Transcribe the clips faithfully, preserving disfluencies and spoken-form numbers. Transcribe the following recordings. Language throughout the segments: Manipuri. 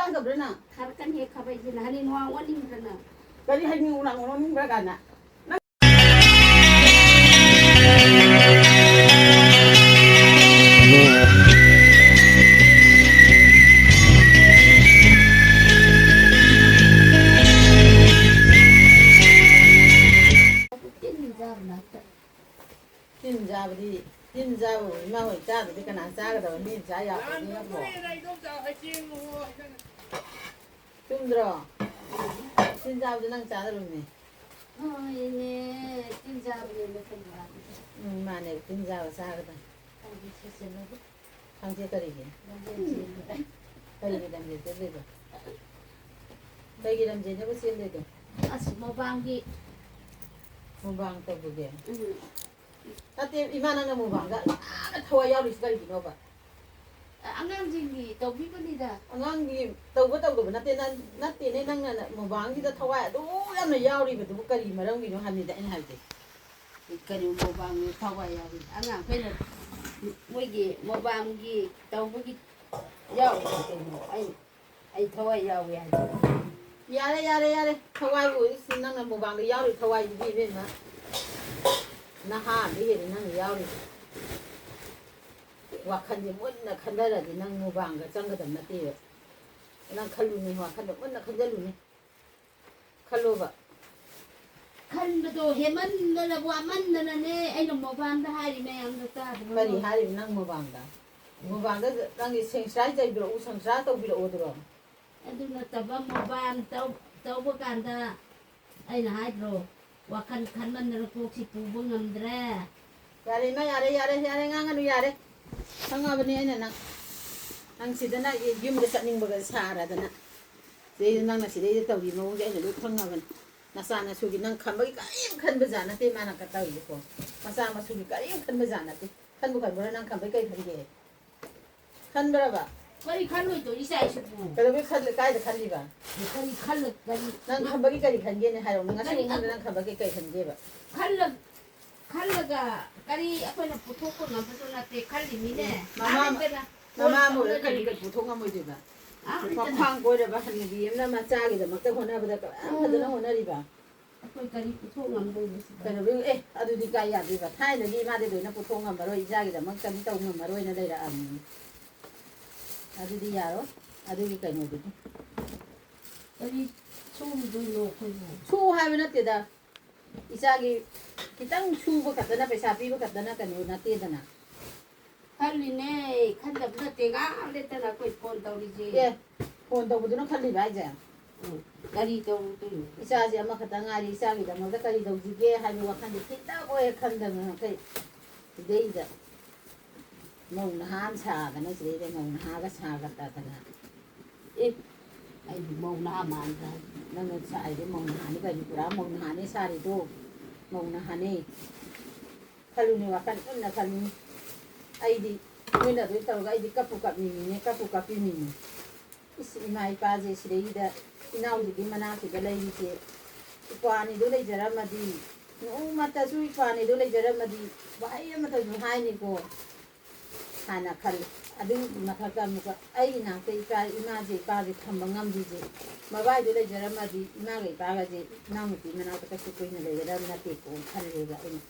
ꯆꯥꯗꯕ꯭ꯔꯥ ꯅꯪ? ꯊꯥꯔꯛꯀꯅꯤ ꯍꯦꯛ ꯈꯥꯕꯩꯁꯤꯅ꯫ ꯍꯅꯤ ꯅꯨꯡꯋꯥꯡ ꯑꯣꯟꯅꯤꯡꯕ꯭ꯔꯥ ꯅꯪ? ꯀꯔꯤ ꯍꯅꯤ ꯅꯨꯡꯋꯥꯡ ꯑꯣꯟꯅꯤꯡꯕ꯭ꯔꯥ ꯀꯥꯏꯅ? ꯇꯤꯟ ꯆꯥꯕ ꯅꯠꯇꯦ꯫ ꯇꯤꯟ ꯆꯥꯕꯗꯤ, ꯇꯤꯟ ꯆꯥꯕꯕꯨ ꯏꯃꯥ ꯍꯣꯏ ꯆꯥꯗ꯭ꯔꯗꯤ ꯀꯅꯥ ꯆꯥꯒꯗꯕ? ꯃꯤ ꯆꯥ ꯌꯥꯄꯣꯠꯇꯦ ꯅꯠꯇ꯭ꯔꯣ? ꯆꯨꯝꯗ꯭ꯔꯣ? ꯇꯤꯟ ꯆꯥꯕꯗꯤ ꯅꯪ ꯆꯥꯗꯕꯅꯦ꯫ ꯍꯣꯏꯅꯦ, ꯇꯤꯟ ꯆꯥꯕꯅꯦ ꯃꯇꯝ ꯂꯥꯛꯄꯗ꯫ ꯎꯝ, ꯃꯥꯅꯦ, ꯇꯤꯟ ꯆꯥꯕ ꯆꯥꯒꯗꯕ꯫ ꯈꯪꯗꯦ, ꯁꯤꯠꯆꯜꯂꯒ꯫ ꯈꯪꯗꯦ ꯀꯔꯤꯒꯤ? ꯂꯝꯖꯦꯟ ꯆꯦꯟꯕꯗ꯫ ꯀꯔꯤꯒꯤ ꯂꯝꯖꯦꯟ ꯆꯦꯜꯂꯤꯕ? ꯀꯩꯒꯤ ꯂꯝꯖꯦꯟꯅꯣꯕ ꯆꯦꯜꯂꯤꯗꯣ? ꯑꯁ, ꯃꯣꯕꯥꯡꯒꯤ꯫ ꯃꯣꯕꯥꯡ ꯇꯧꯕꯒꯤ? ꯎꯝ꯫ ꯅꯠꯇꯦ, ꯏꯃꯥ, ꯅꯪꯅ ꯃꯣꯕꯥꯡꯗ ꯌꯥꯝꯅ ꯊꯋꯥꯏ ꯌꯥꯎꯔꯤꯁꯤ ꯀꯔꯤꯒꯤꯅꯣꯕ? ꯑꯉꯥꯡꯁꯤꯡꯒꯤ ꯇꯧꯕꯤꯕꯅꯤꯗ꯫ ꯑꯉꯥꯡꯒꯤ ꯇꯧꯕ ꯇꯧꯗꯕ ꯅꯠꯇꯦ, ꯅꯪ, ꯅꯠꯇꯦꯅꯦ, ꯅꯪꯅ ꯃꯣꯕꯥꯡꯁꯤꯗ ꯊꯋꯥꯏ ꯑꯗꯨ ꯌꯥꯝꯅ ꯌꯥꯎꯔꯤꯕꯗꯨꯕꯨ ꯀꯔꯤ ꯃꯔꯝꯒꯤꯅꯣ ꯍꯥꯏꯕꯅꯤꯗ ꯑꯩꯅ ꯍꯥꯏꯕꯗꯤ꯫ ꯀꯔꯤ ꯃꯣꯕꯥꯡꯒꯤ ꯊꯋꯥꯏ ꯌꯥꯎꯔꯤ? ꯑꯉꯥꯡꯈꯩꯅ ꯃꯣꯏꯒꯤ ꯃꯣꯕꯥꯡꯒꯤ ꯇꯧꯕꯒꯤ ꯌꯥꯎꯔꯤꯅꯤ ꯀꯩꯅꯣ꯫ ꯑꯩ, ꯑꯩ ꯊꯋꯥꯏ ꯌꯥꯎꯏ ꯍꯥꯏꯗꯤ꯫ ꯌꯥꯔꯦ, ꯌꯥꯔꯦ, ꯌꯥꯔꯦ꯫ ꯊꯋꯥꯏꯕꯨ ꯏꯁ, ꯅꯪꯅ ꯃꯣꯕꯥꯡꯗ ꯌꯥꯎꯔꯤ ꯊꯋꯥꯏꯗꯨꯗꯤ ꯏꯕꯦꯝꯃ꯫ ꯅꯍꯥ ꯑꯃ ꯍꯦꯜꯂꯦ ꯅꯪꯅ ꯌꯥꯎꯔꯤꯗꯣ꯫ ꯋꯥꯈꯜꯁꯦ ꯃꯨꯟꯅ ꯈꯟꯊꯔꯗꯤ ꯅꯪ ꯃꯣꯕꯥꯡꯒ ꯆꯪꯒꯗꯕ ꯅꯠꯇꯦꯕ꯫ ꯅꯪ ꯈꯜꯂꯨꯅꯦ, ꯋꯥꯈꯜꯗꯣ ꯃꯨꯟꯅ ꯈꯟꯖꯜꯂꯨꯅꯦ꯫ ꯈꯜꯂꯣꯕ꯫ ꯈꯟꯕꯗꯣ ꯍꯦꯟꯃꯟꯗꯅ, ꯋꯥꯃꯟꯗꯅꯅꯦ ꯑꯩꯅ ꯃꯣꯕꯥꯡꯗ ꯍꯥꯏꯔꯤ ꯃꯌꯥꯝꯗꯣ ꯇꯥꯗ꯭ꯔꯣ? ꯀꯔꯤ ꯍꯥꯏꯔꯤꯕ ꯅꯪ ꯃꯣꯕꯥꯡꯗ? ꯃꯣꯕꯥꯡꯗ ꯅꯪꯒꯤ ꯁꯦꯡꯁ꯭ꯔꯥꯏ ꯆꯩꯕꯤꯔꯛꯎ, ꯁꯪꯁ꯭ꯔꯥ ꯇꯧꯕꯤꯔꯛꯑꯣꯗ꯭ꯔꯣ? ꯑꯗꯨ ꯅꯠꯇꯕ ꯃꯣꯕꯥꯡ ꯇꯧ-, ꯇꯧꯕ ꯀꯥꯟꯗ ꯑꯩꯅ ꯍꯥꯏꯗ꯭ꯔꯣ, ꯋꯥꯈꯜ ꯈꯟꯃꯟꯗꯅ ꯀꯣꯛꯁꯤ ꯄꯨꯕ ꯉꯝꯗ꯭ꯔꯦ꯫ ꯌꯥꯔꯦ ꯏꯃꯥ, ꯌꯥꯔꯦ, ꯌꯥꯔꯦ, ꯌꯥꯔꯦ, ꯉꯥꯡꯉꯅꯨ, ꯌꯥꯔꯦ꯫ ꯈꯪꯉꯕꯅꯤ ꯑꯩꯅ ꯅꯪ꯫ ꯅꯪ ꯁꯤꯗꯅ ꯌꯨꯝꯗ ꯆꯠꯅꯤꯡꯕꯒ ꯁꯥꯔꯗꯅ꯫ ꯁꯤꯗꯩꯗ ꯅꯪꯅ ꯁꯤꯗꯩꯗ ꯇꯧꯔꯤ ꯃꯑꯣꯡꯁꯦ ꯑꯩꯅ ꯂꯣꯏ ꯈꯪꯉꯕꯅꯤ꯫ ꯅꯆꯥ ꯅꯁꯨꯒꯤ ꯅꯪ ꯈꯟꯕꯒꯤ ꯀꯔꯤꯝ ꯈꯟꯕ ꯖꯥꯠ ꯅꯠꯇꯦ ꯃꯥꯅ ꯇꯧꯔꯤꯁꯦꯀꯣ꯫ ꯃꯆꯥ ꯃꯁꯨꯒꯤ ꯀꯔꯤꯝ ꯈꯟꯕ ꯖꯥꯠ ꯅꯠꯇꯦ꯫ ꯈꯟꯕꯨ ꯈꯟꯕ꯭ꯔꯥ ꯅꯪ ꯈꯟꯕꯩ ꯀꯩ ꯈꯟꯒꯦ? ꯈꯟꯕ꯭ꯔꯕ? ꯀꯔꯤ ꯈꯜꯂꯣꯏꯗꯣꯏ ꯏꯆꯥ ꯏꯁꯨꯕꯨ? ꯀꯩꯗꯧꯕꯩ ꯈꯜꯂ-, ꯀꯥꯏꯗ ꯈꯜꯂꯤꯕ? ꯀꯔꯤ ꯈꯜꯂ-, ꯀꯔꯤ ꯅꯪ ꯈꯟꯕꯒꯤ ꯀꯔꯤ ꯈꯟꯒꯦꯅꯦ ꯍꯥꯏꯔꯛꯎꯅꯦ꯫ ꯉꯁꯤ ꯀꯔꯤ ꯅꯉꯣꯟꯗ ꯅꯪ ꯈꯟꯕꯒꯤ ꯀꯩ ꯈꯟꯒꯦꯕ? ꯈꯜꯂ-, ꯈꯜꯂꯒ ꯀꯔꯤ ꯑꯩꯈꯣꯏꯅ ꯄꯨꯊꯣꯛꯄ ꯉꯝꯕꯁꯨ ꯅꯠꯇꯦ ꯈꯜꯂꯤꯃꯤꯅꯦ꯫ ꯎꯝ꯫ ꯃꯃꯥ ꯑꯃ, ꯅꯍꯥꯟꯗꯅ ꯃꯃꯥ ꯑꯃ ꯑꯣꯏꯔꯒ ꯀꯔꯤ ꯀꯔꯤ ꯄꯨꯊꯣꯛ ꯉꯝꯃꯣꯏꯗꯣꯏꯕ? ꯑꯥ, ꯃꯈ꯭ꯋꯥꯡ ꯀꯣꯏꯔꯕ ꯍꯅꯨꯕꯤ ꯑꯃꯅ ꯃꯆꯥꯒꯤꯗꯃꯛꯇ ꯍꯣꯠꯅꯕꯗ ꯀꯌꯥꯝ ꯐꯖꯅ ꯍꯣꯠꯅꯔꯤꯕ꯫ ꯑꯩꯈꯣꯏ ꯀꯔꯤ ꯄꯨꯊꯣꯛ ꯉꯝꯗꯣꯏꯅꯣ ꯁꯤꯗ? ꯀꯩꯗꯧꯕꯩ? ꯑꯦ, ꯑꯗꯨꯗꯤ ꯀꯥꯏ ꯌꯥꯗꯣꯏꯕ? ꯊꯥꯏꯅꯗꯤ ꯏꯃꯥꯗꯤ ꯂꯣꯏꯅ ꯄꯨꯊꯣꯛ ꯉꯝꯃꯔꯣꯏ, ꯏꯆꯥꯒꯤꯗꯃꯛꯇꯗꯤ ꯇꯧ ꯉꯝꯃꯔꯣꯏꯅ ꯂꯩꯔꯛꯑꯕꯅꯤ꯫ ꯑꯗꯨꯗꯤ ꯌꯥꯔꯣꯏ꯫ ꯑꯗꯨꯒꯤ ꯀꯩꯅꯣꯗꯨꯗꯤ꯫ ꯀꯔꯤ ꯁꯨꯔꯨꯗꯣꯏꯅꯣ ꯑꯩꯈꯣꯏꯕꯨ? ꯁꯨ ꯍꯥꯏꯕ ꯅꯠꯇꯦꯗ꯫ ꯏꯆꯥꯒꯤ ꯈꯤꯇꯪ ꯁꯨꯕ ꯈꯛꯇꯅ, ꯄꯩꯁꯥ ꯄꯤꯕ ꯈꯛꯇꯅ ꯀꯩꯅꯣ ꯅꯠꯇꯦꯗꯅ꯫ ꯈꯜꯂꯤꯅꯦ, ꯈꯟꯗꯕ ꯅꯠꯇꯦ, ꯉꯥꯏꯍꯥꯛ ꯂꯩꯇꯅ ꯑꯩꯈꯣꯏ ꯐꯣꯟ ꯇꯧꯔꯤꯁꯦ꯫ ꯑꯦ, ꯐꯣꯟ ꯇꯧꯕꯗꯨꯅ ꯈꯜꯂꯤꯕ ꯍꯥꯏꯁꯦ? ꯎꯝ, ꯀꯔꯤ ꯇꯧꯔꯨꯗꯣꯏꯅꯣ? ꯏꯆꯥꯁꯦ ꯑꯃꯈꯛꯇ ꯉꯥꯏꯔꯤ, ꯏꯆꯥꯒꯤ ꯗꯃꯛꯇ ꯀꯔꯤ ꯇꯧꯁꯤꯒꯦ ꯍꯥꯏꯕ ꯋꯥꯈꯜꯁꯦ ꯈꯤꯇꯪ ꯑꯣꯏ ꯈꯟꯗꯅ ꯀꯩ ꯁꯤꯗꯩꯗ ꯃꯧ ꯅꯍꯥ ꯑꯃ ꯁꯥꯗꯅ, ꯁꯤꯗꯩꯗ ꯃꯧ ꯅꯍꯥꯒ ꯁꯥꯒꯠꯇꯗꯅ꯫ ꯑꯦ, ꯑꯩꯕꯨ ꯃꯧ ꯅꯍꯥ ꯃꯥꯟꯕ꯭ꯔꯥ? ꯅꯪꯅ ꯁꯥꯏꯗꯣ ꯃꯧ ꯅꯍꯥꯅꯤ ꯀꯩꯅꯣ, ꯄꯨꯔꯥ ꯃꯧ ꯅꯍꯥꯅꯤ ꯁꯥꯔꯤꯗꯣ, ꯃꯧ ꯅꯍꯥꯅꯤ꯫ ꯈꯜꯂꯨꯅꯦ, ꯋꯥꯈꯜ ꯃꯨꯟꯅ ꯈꯜꯂꯨꯅꯦ꯫ ꯑꯩꯗꯤ ꯅꯣꯏꯅ ꯑꯗꯨ ꯇꯧꯔꯒ ꯑꯩꯗꯤ ꯀꯞꯄꯨ ꯀꯞꯅꯤꯡꯉꯤꯅꯦ, ꯀꯞꯄꯨ ꯀꯞꯄꯤꯅꯤꯡꯉꯤ꯫ ꯏꯁ, ꯏꯃꯥ ꯏꯄꯥꯁꯦ ꯁꯤꯗꯩꯗ ꯏꯅꯥꯎꯁꯤꯒꯤ ꯃꯅꯥꯛꯁꯤꯗ ꯂꯩꯔꯤꯁꯦ, ꯏꯄ꯭ꯋꯥꯅꯤꯗꯣ ꯂꯩꯖꯔꯝꯃꯗꯤ, ꯅꯣꯡꯃꯇꯁꯨ ꯏꯄ꯭ꯋꯥꯅꯤꯗꯣ ꯂꯩꯖꯔꯝꯃꯗꯤ ꯋꯥꯍꯩ ꯑꯃꯇꯁꯨ ꯍꯥꯏꯅꯤꯀꯣ ꯍꯥꯟꯅ ꯈꯜꯂꯤ꯫ ꯑꯗꯨꯒꯤ ꯃꯊꯛꯇ ꯑꯃꯨꯛꯀ ꯑꯩ ꯏꯅꯥꯛꯇ ꯏꯆꯥ, ꯏꯃꯥꯁꯦ, ꯏꯄꯥꯁꯦ ꯊꯝꯕ ꯉꯝꯗ꯭ꯔꯤꯁꯦ, ꯃꯕꯥꯏꯗꯣ ꯂꯩꯖꯔꯝꯃꯗꯤ ꯏꯃꯥꯒ ꯏꯄꯥꯒꯁꯦ ꯏꯅꯥꯎꯅꯨꯄꯤ ꯃꯅꯥꯛꯇ ꯀꯩꯁꯨ ꯀꯨꯏꯅ ꯂꯩꯒꯗꯕ ꯅꯠꯇꯦꯀꯣ ꯈꯜꯂꯦꯕ ꯑꯩꯅ꯫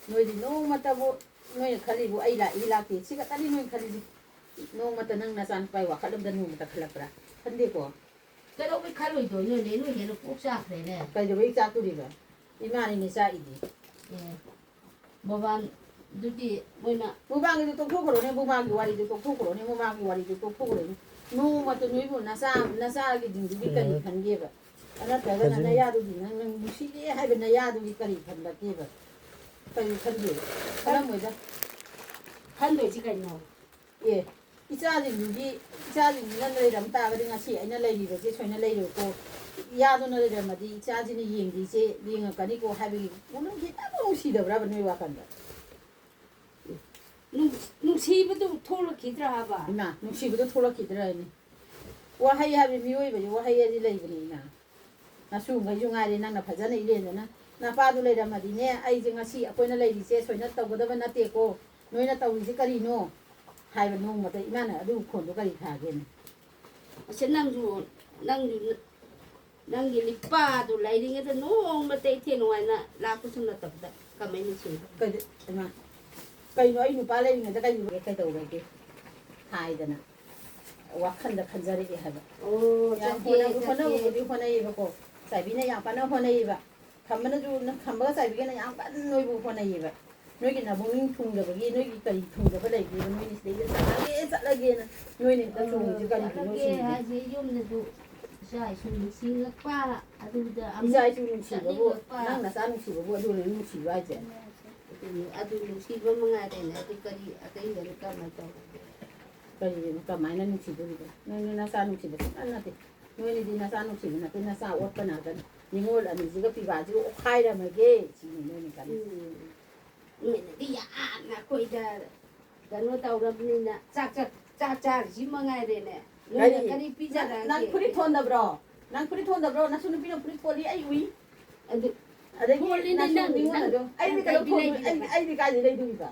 ꯅꯣꯏꯗꯤ ꯅꯣꯡꯃꯇꯕꯨ ꯅꯣꯏꯅ ꯈꯜꯂꯤꯕꯨ ꯑꯩ ꯂꯥꯛꯏ ꯂꯥꯛꯇꯦ ꯁꯤ ꯈꯛꯇꯅꯤ ꯅꯣꯏꯅ ꯈꯜꯂꯤꯁꯦ꯫ ꯅꯣꯡꯃꯇ ꯅꯪ ꯅꯆꯥꯅꯨꯄꯥꯒꯤ ꯋꯥꯈꯜ ꯑꯝꯇ ꯅꯣꯡꯃꯇ ꯈꯜꯂꯛꯄ꯭ꯔꯥ? ꯈꯟꯗꯦꯀꯣ꯫ ꯀꯩꯗꯧꯕꯩ ꯈꯜꯂꯣꯏꯗꯣꯏꯅꯣꯅꯦ? ꯅꯣꯏ ꯍꯦꯟꯅ ꯀꯣꯛ ꯆꯥꯛꯈ꯭ꯔꯦꯅꯦ꯫ ꯀꯩꯗꯧꯕꯩ ꯆꯥꯛꯇꯣꯔꯤꯕ? ꯏꯃꯥꯅꯤꯅꯦ ꯆꯥꯛꯏꯗꯤ꯫ ꯑꯦ, ꯃꯃꯥꯟ ꯑꯗꯨꯗꯤ ꯃꯣꯏꯅ ꯃꯃꯥꯡꯒꯤꯗꯨ ꯇꯣꯛꯊꯣꯛꯈ꯭ꯔꯣꯅꯦ, ꯃꯃꯥꯡꯒꯤ ꯋꯥꯔꯤꯗꯨ ꯇꯣꯛꯊꯣꯛꯈ꯭ꯔꯣꯅꯦ, ꯃꯃꯥꯡꯒꯤ ꯋꯥꯔꯤꯗꯨ ꯇꯣꯛꯊꯣꯛꯈ꯭ꯔꯣꯅꯦ꯫ ꯅꯣꯡꯃꯇ ꯅꯣꯏꯕꯨ ꯅꯆꯥ, ꯅꯆꯥꯒꯤꯗꯨꯗꯤ ꯀꯔꯤ ꯎꯝ꯫ ꯈꯟꯒꯦꯕ? ꯅꯠꯇ꯭ꯔꯒꯅ ꯐꯖꯅ ꯅꯌꯥꯗꯨꯗꯤ ꯅꯪ, ꯅꯪ ꯅꯨꯡꯁꯤꯗꯦ ꯍꯥꯏꯕ ꯅꯌꯥꯗꯨꯒꯤ ꯀꯔꯤ ꯈꯟꯂꯛꯀꯦꯕ? ꯀꯔꯤ ꯈꯟꯒꯦꯕ? ꯈꯜꯂꯝꯃꯣꯏꯗ꯫ ꯈꯟꯗꯣꯏꯁꯤ ꯀꯩꯅꯣ? ꯑꯦ, ꯏꯆꯥꯁꯤꯡꯗꯨꯒꯤ, ꯏꯆꯥꯁꯤꯡꯗꯨꯅ ꯂꯩꯔꯝ ꯇꯥꯔꯒꯗꯤ ꯉꯁꯤ ꯑꯩꯅ ꯂꯩꯔꯤꯕꯁꯦ ꯁꯣꯏꯅ ꯂꯩꯔꯣꯏꯀꯣ, ꯏꯌꯥꯗꯨꯅ ꯂꯩꯔꯝꯃꯗꯤ ꯏꯆꯥꯁꯤꯅ ꯌꯦꯡꯗ꯭ꯔꯤꯁꯦ ꯌꯦꯡꯉꯛꯀꯅꯤꯀꯣ ꯍꯥꯏꯕꯒꯤ ꯄꯨꯛꯅꯤꯡ ꯈꯤꯇꯪ ꯅꯨꯡꯁꯤꯗꯕ꯭ꯔꯕ ꯅꯣꯏ ꯋꯥꯈꯜꯗ? ꯅꯨꯡ-, ꯅꯨꯡꯁꯤꯕꯗꯨ ꯊꯣꯛꯂꯛꯈꯤꯗ꯭ꯔꯥ ꯍꯥꯏꯕ? ꯏꯃꯥ, ꯅꯨꯡꯁꯤꯕꯗꯣ ꯊꯣꯛꯂꯛꯈꯤꯗ꯭ꯔꯥ ꯍꯥꯏꯅꯤ꯫ ꯋꯥꯍꯩ ꯍꯥꯏꯕ ꯃꯤꯑꯣꯏꯕꯁꯦ ꯋꯥꯍꯩ ꯑꯁꯤ ꯂꯩꯕꯅꯤ ꯏꯃꯥ꯫ ꯅꯁꯨꯉꯩꯁꯨ ꯉꯥꯏꯔꯦ, ꯅꯪꯅ ꯐꯖꯅ ꯏꯔꯦꯟꯖꯅ, "ꯅꯄꯥꯗꯨ ꯂꯩꯔꯝꯃꯗꯤꯅꯦ, ꯑꯩꯁꯦ ꯉꯁꯤ ꯑꯩꯈꯣꯏꯅ ꯂꯩꯔꯤꯁꯦ ꯁꯣꯏꯅ ꯇꯧꯒꯗꯕ ꯅꯠꯇꯦꯀꯣ, ꯅꯣꯏꯅ ꯇꯧꯔꯤꯁꯦ ꯀꯔꯤꯅꯣ?" ꯍꯥꯏꯕ ꯅꯣꯡꯃꯇ ꯏꯃꯥꯅ ꯑꯗꯨ ꯈꯣꯟꯗꯣ ꯀꯔꯤ ꯊꯥꯒꯦꯅꯦ? ꯑꯁ, ꯅꯪꯁꯨ, ꯅꯪꯁꯨ, ꯅꯪꯒꯤ ꯂꯤꯛꯄꯥꯗꯨ ꯂꯩꯔꯤꯉꯩꯗ ꯅꯣꯡꯃꯇ ꯏꯊꯦ ꯅꯨꯡꯉꯥꯏꯅ ꯂꯥꯛꯄꯁꯨ ꯅꯠꯇꯕꯗ ꯀꯃꯥꯏꯅ ꯁꯤꯡꯕ? ꯀꯩꯗ-, ꯏꯃꯥ, ꯀꯩꯅꯣ, ꯑꯩ ꯅꯨꯄꯥ ꯂꯩꯔꯤꯉꯩꯗ ꯀꯩꯗꯧꯔꯒꯦ, ꯀꯩꯗꯧꯔꯒꯦ ꯍꯥꯏꯗꯅ ꯋꯥꯈꯜꯗ ꯈꯟꯖꯔꯛꯑꯦ ꯍꯥꯏꯕ꯫ ꯑꯣ, ꯌꯥꯝ ꯆꯠꯀꯦ, ꯍꯣꯠꯅꯕ-, ꯆꯠꯀꯦ꯫ ꯍꯣꯠꯅꯕꯕꯨꯗꯤ ꯍꯣꯠꯅꯩꯌꯦꯕꯀꯣ, ꯆꯥꯏꯕꯤꯅ ꯌꯥꯝ ꯀꯟꯅ ꯍꯣꯠꯅꯩꯌꯦꯕ꯫ ꯈꯝꯕꯅꯁꯨ, ꯈꯝꯕꯒ ꯆꯥꯏꯕꯤꯒꯅ ꯌꯥꯝ ꯀꯟꯅ ꯅꯣꯏꯕꯨ ꯍꯣꯠꯅꯩꯌꯦꯕ꯫ ꯅꯣꯏꯒꯤ ꯅꯕꯨꯡ ꯊꯨꯡꯗꯕꯒꯤ, ꯅꯣꯏꯒꯤ ꯀꯔꯤ ꯊꯨꯡꯗꯕ ꯂꯩꯒꯦꯕ? ꯅꯣꯏꯅ ꯁꯤꯗꯩꯗ ꯆꯠꯂꯒꯦ, ꯆꯠꯂꯒꯦꯅ ꯅꯣꯏꯅ ꯍꯦꯛꯇ ꯆꯣꯡꯉꯤꯁꯦ ꯀꯔꯤꯒꯤꯅꯣ ꯆꯠꯂꯒꯦ ꯁꯤꯅꯤꯗ꯫ ꯍꯥꯏꯁꯦ ꯌꯨꯝꯗꯁꯨ ꯏꯆꯥ ꯏꯁꯨ ꯅꯤꯡꯁꯤꯡꯉꯛꯄ, ꯑꯗꯨꯗ ꯑꯃꯨꯛ ꯏꯆꯥ ꯏꯁꯨ ꯅꯨꯡꯁꯤꯕꯕꯨ, ꯆꯠꯅꯤꯡꯉꯛꯄ꯫ ꯅꯪ ꯅꯆꯥ ꯅꯨꯡꯁꯤꯕꯕꯨ ꯑꯗꯨꯅ ꯅꯨꯡꯁꯤꯕ ꯍꯥꯏꯁꯦ? ꯑꯗꯨꯅꯤ, ꯑꯗꯨ ꯅꯨꯡꯁꯤꯕ ꯃꯉꯥꯏꯔꯦꯅꯦ꯫ ꯑꯗꯨ ꯀꯔꯤ ꯑꯇꯩꯗꯅ ꯀꯃꯥꯏꯅ ꯇꯧꯔꯒꯦ? ꯀꯔꯤꯒꯤꯅꯣ? ꯀꯃꯥꯏꯅ ꯅꯨꯡꯁꯤꯗꯣꯔꯤꯕ? ꯅꯪꯗꯤ ꯅꯆꯥ ꯅꯨꯡꯁꯤꯕ ꯁꯨꯡꯅꯠ ꯅꯠꯇꯦ꯫ ꯅꯣꯏꯅꯗꯤ ꯅꯆꯥ ꯅꯨꯡꯁꯤꯕ ꯅꯠꯇꯦ, ꯅꯆꯥ ꯑꯣꯠꯄ ꯉꯥꯛꯇꯅꯤ꯫ ꯅꯤꯉꯣꯜ ꯑꯅꯤꯁꯤꯒ ꯄꯤꯕꯥꯁꯤꯒ ꯑꯣꯠꯈꯥꯏꯔꯝꯃꯒꯦ ꯁꯤꯅꯤ ꯅꯣꯏꯅ ꯈꯜꯂꯤꯁꯦ꯫ ꯎꯝ꯫ ꯅꯣꯏꯅꯗꯤ ꯌꯥꯝꯅ ꯑꯩꯈꯣꯏꯗ ꯀꯩꯅꯣ ꯇꯧꯔꯕꯅꯤꯅ ꯆꯥꯛ ꯆꯥ-, ꯆꯥꯛ ꯆꯥꯔꯤꯁꯤ ꯃꯉꯥꯏꯔꯦꯅꯦ꯫ ꯅꯣꯏꯅ ꯀꯔꯤ? ꯀꯔꯤ ꯅꯪ, ꯄꯤꯖꯔꯛꯑꯒꯦ? ꯅꯪ ꯐꯨꯔꯤꯠ ꯊꯣꯟꯗꯕ꯭ꯔꯣ? ꯅꯪ ꯐꯨꯔꯤꯠ ꯊꯣꯟꯗꯕ꯭ꯔꯣ? ꯅꯁꯨ ꯅꯨꯄꯤꯅ ꯐꯨꯔꯤꯠ ꯊꯣꯜꯂꯤ ꯑꯩ ꯎꯏ꯫ ꯑꯗꯨ ꯑꯗꯒꯤ ꯊꯣꯜꯂꯤꯅꯦ ꯅꯁꯨ ꯅꯪ, ꯅꯤꯉꯣꯜ ꯅꯪ ꯑꯗꯨꯝ, ꯑꯩꯗꯤ ꯅꯪ ꯀꯩꯗꯧ ꯀꯩꯗꯤ ꯊꯣꯟꯗꯣꯏ-, ꯑꯩꯗꯤ, ꯂꯩꯕꯤꯗꯕ? ꯑꯩꯗꯤ ꯀꯥꯏꯗꯩ ꯂꯩꯗꯣꯔꯤꯕ?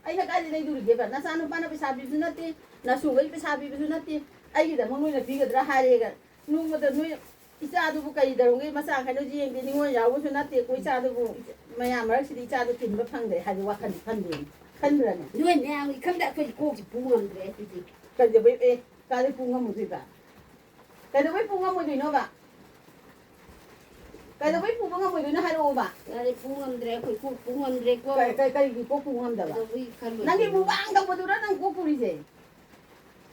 ꯑꯩꯅ ꯀꯥꯏꯗꯩ ꯂꯩꯗꯣꯔꯤꯒꯦꯕ? ꯅꯆꯥ ꯅꯨꯄꯥꯅ ꯄꯩꯁꯥ ꯄꯤꯕꯁꯨ ꯅꯠꯇꯦ, ꯅꯁꯨꯈꯩ ꯄꯩꯁꯥ ꯄꯤꯕꯁꯨ ꯅꯠꯇꯦ, ꯑꯩꯒꯤꯗꯃꯛ ꯅꯣꯏꯅ ꯄꯤꯒꯗ꯭ꯔꯥ ꯍꯥꯏꯔꯦꯒ ꯅꯣꯡꯃꯇ ꯅꯣꯏ ꯏꯆꯥꯗꯨꯕꯨ ꯀꯔꯤ ꯇꯧꯔꯝꯒꯦ? ꯃꯆꯥ ꯈꯥꯏꯅꯁꯨ ꯌꯦꯡꯗꯦ, ꯅꯤꯉꯣꯜ ꯌꯥꯎꯕꯁꯨ ꯅꯠꯇꯦꯀꯣ ꯏꯆꯥꯗꯨꯕꯨ꯫ ꯃꯌꯥꯝ ꯃꯔꯛꯁꯤꯗ ꯏꯆꯥꯗꯨ ꯇꯤꯟꯕ ꯐꯪꯗ꯭ꯔꯦ ꯍꯥꯏꯕ ꯋꯥꯈꯜꯗꯤ ꯈꯟꯗꯦ꯫ ꯈꯟꯕ꯭ꯔꯅꯦ? ꯅꯣꯏ ꯃꯌꯥꯝꯒꯤ ꯈꯟꯗ ꯑꯩꯈꯣꯏꯗꯤ ꯀꯣꯛꯁꯤ ꯄꯨ ꯉꯝꯗ꯭ꯔꯦ ꯑꯗꯨꯗꯤ꯫ ꯀꯩꯗꯧꯕꯩ, ꯑꯦ, ꯀꯥꯏꯗ ꯄꯨ ꯉꯝꯃꯣꯏꯗꯣꯏꯕ? ꯀꯩꯗꯧꯕꯩ ꯄꯨ ꯉꯝꯃꯣꯏꯗꯣꯏꯅꯣꯕ? ꯀꯩꯗꯧꯕꯩ ꯄꯨꯕ ꯉꯝꯃꯣꯏꯗꯣꯏꯅꯣ ꯍꯥꯏꯔꯛꯑꯣꯕ꯫ ꯌꯥꯔꯦ, ꯄꯨ ꯉꯝꯗ꯭ꯔꯦ, ꯑꯩꯈꯣꯏ ꯀꯣꯛ ꯄꯨ ꯉꯝꯗ꯭ꯔꯦꯀꯣ꯫ ꯀꯩ-, ꯀꯩ-, ꯀꯔꯤꯒꯤ ꯀꯣꯛ ꯄꯨ ꯉꯝꯗꯕ? ꯀꯩꯗꯧꯕꯩ ꯈꯜꯂꯣꯏꯗꯣꯏꯅꯣ? ꯅꯪꯒꯤ ꯃꯨꯛꯕꯥꯡ ꯇꯧꯕꯗꯨꯔ ꯅꯪ ꯀꯣꯛ ꯄꯨꯔꯤꯁꯦ?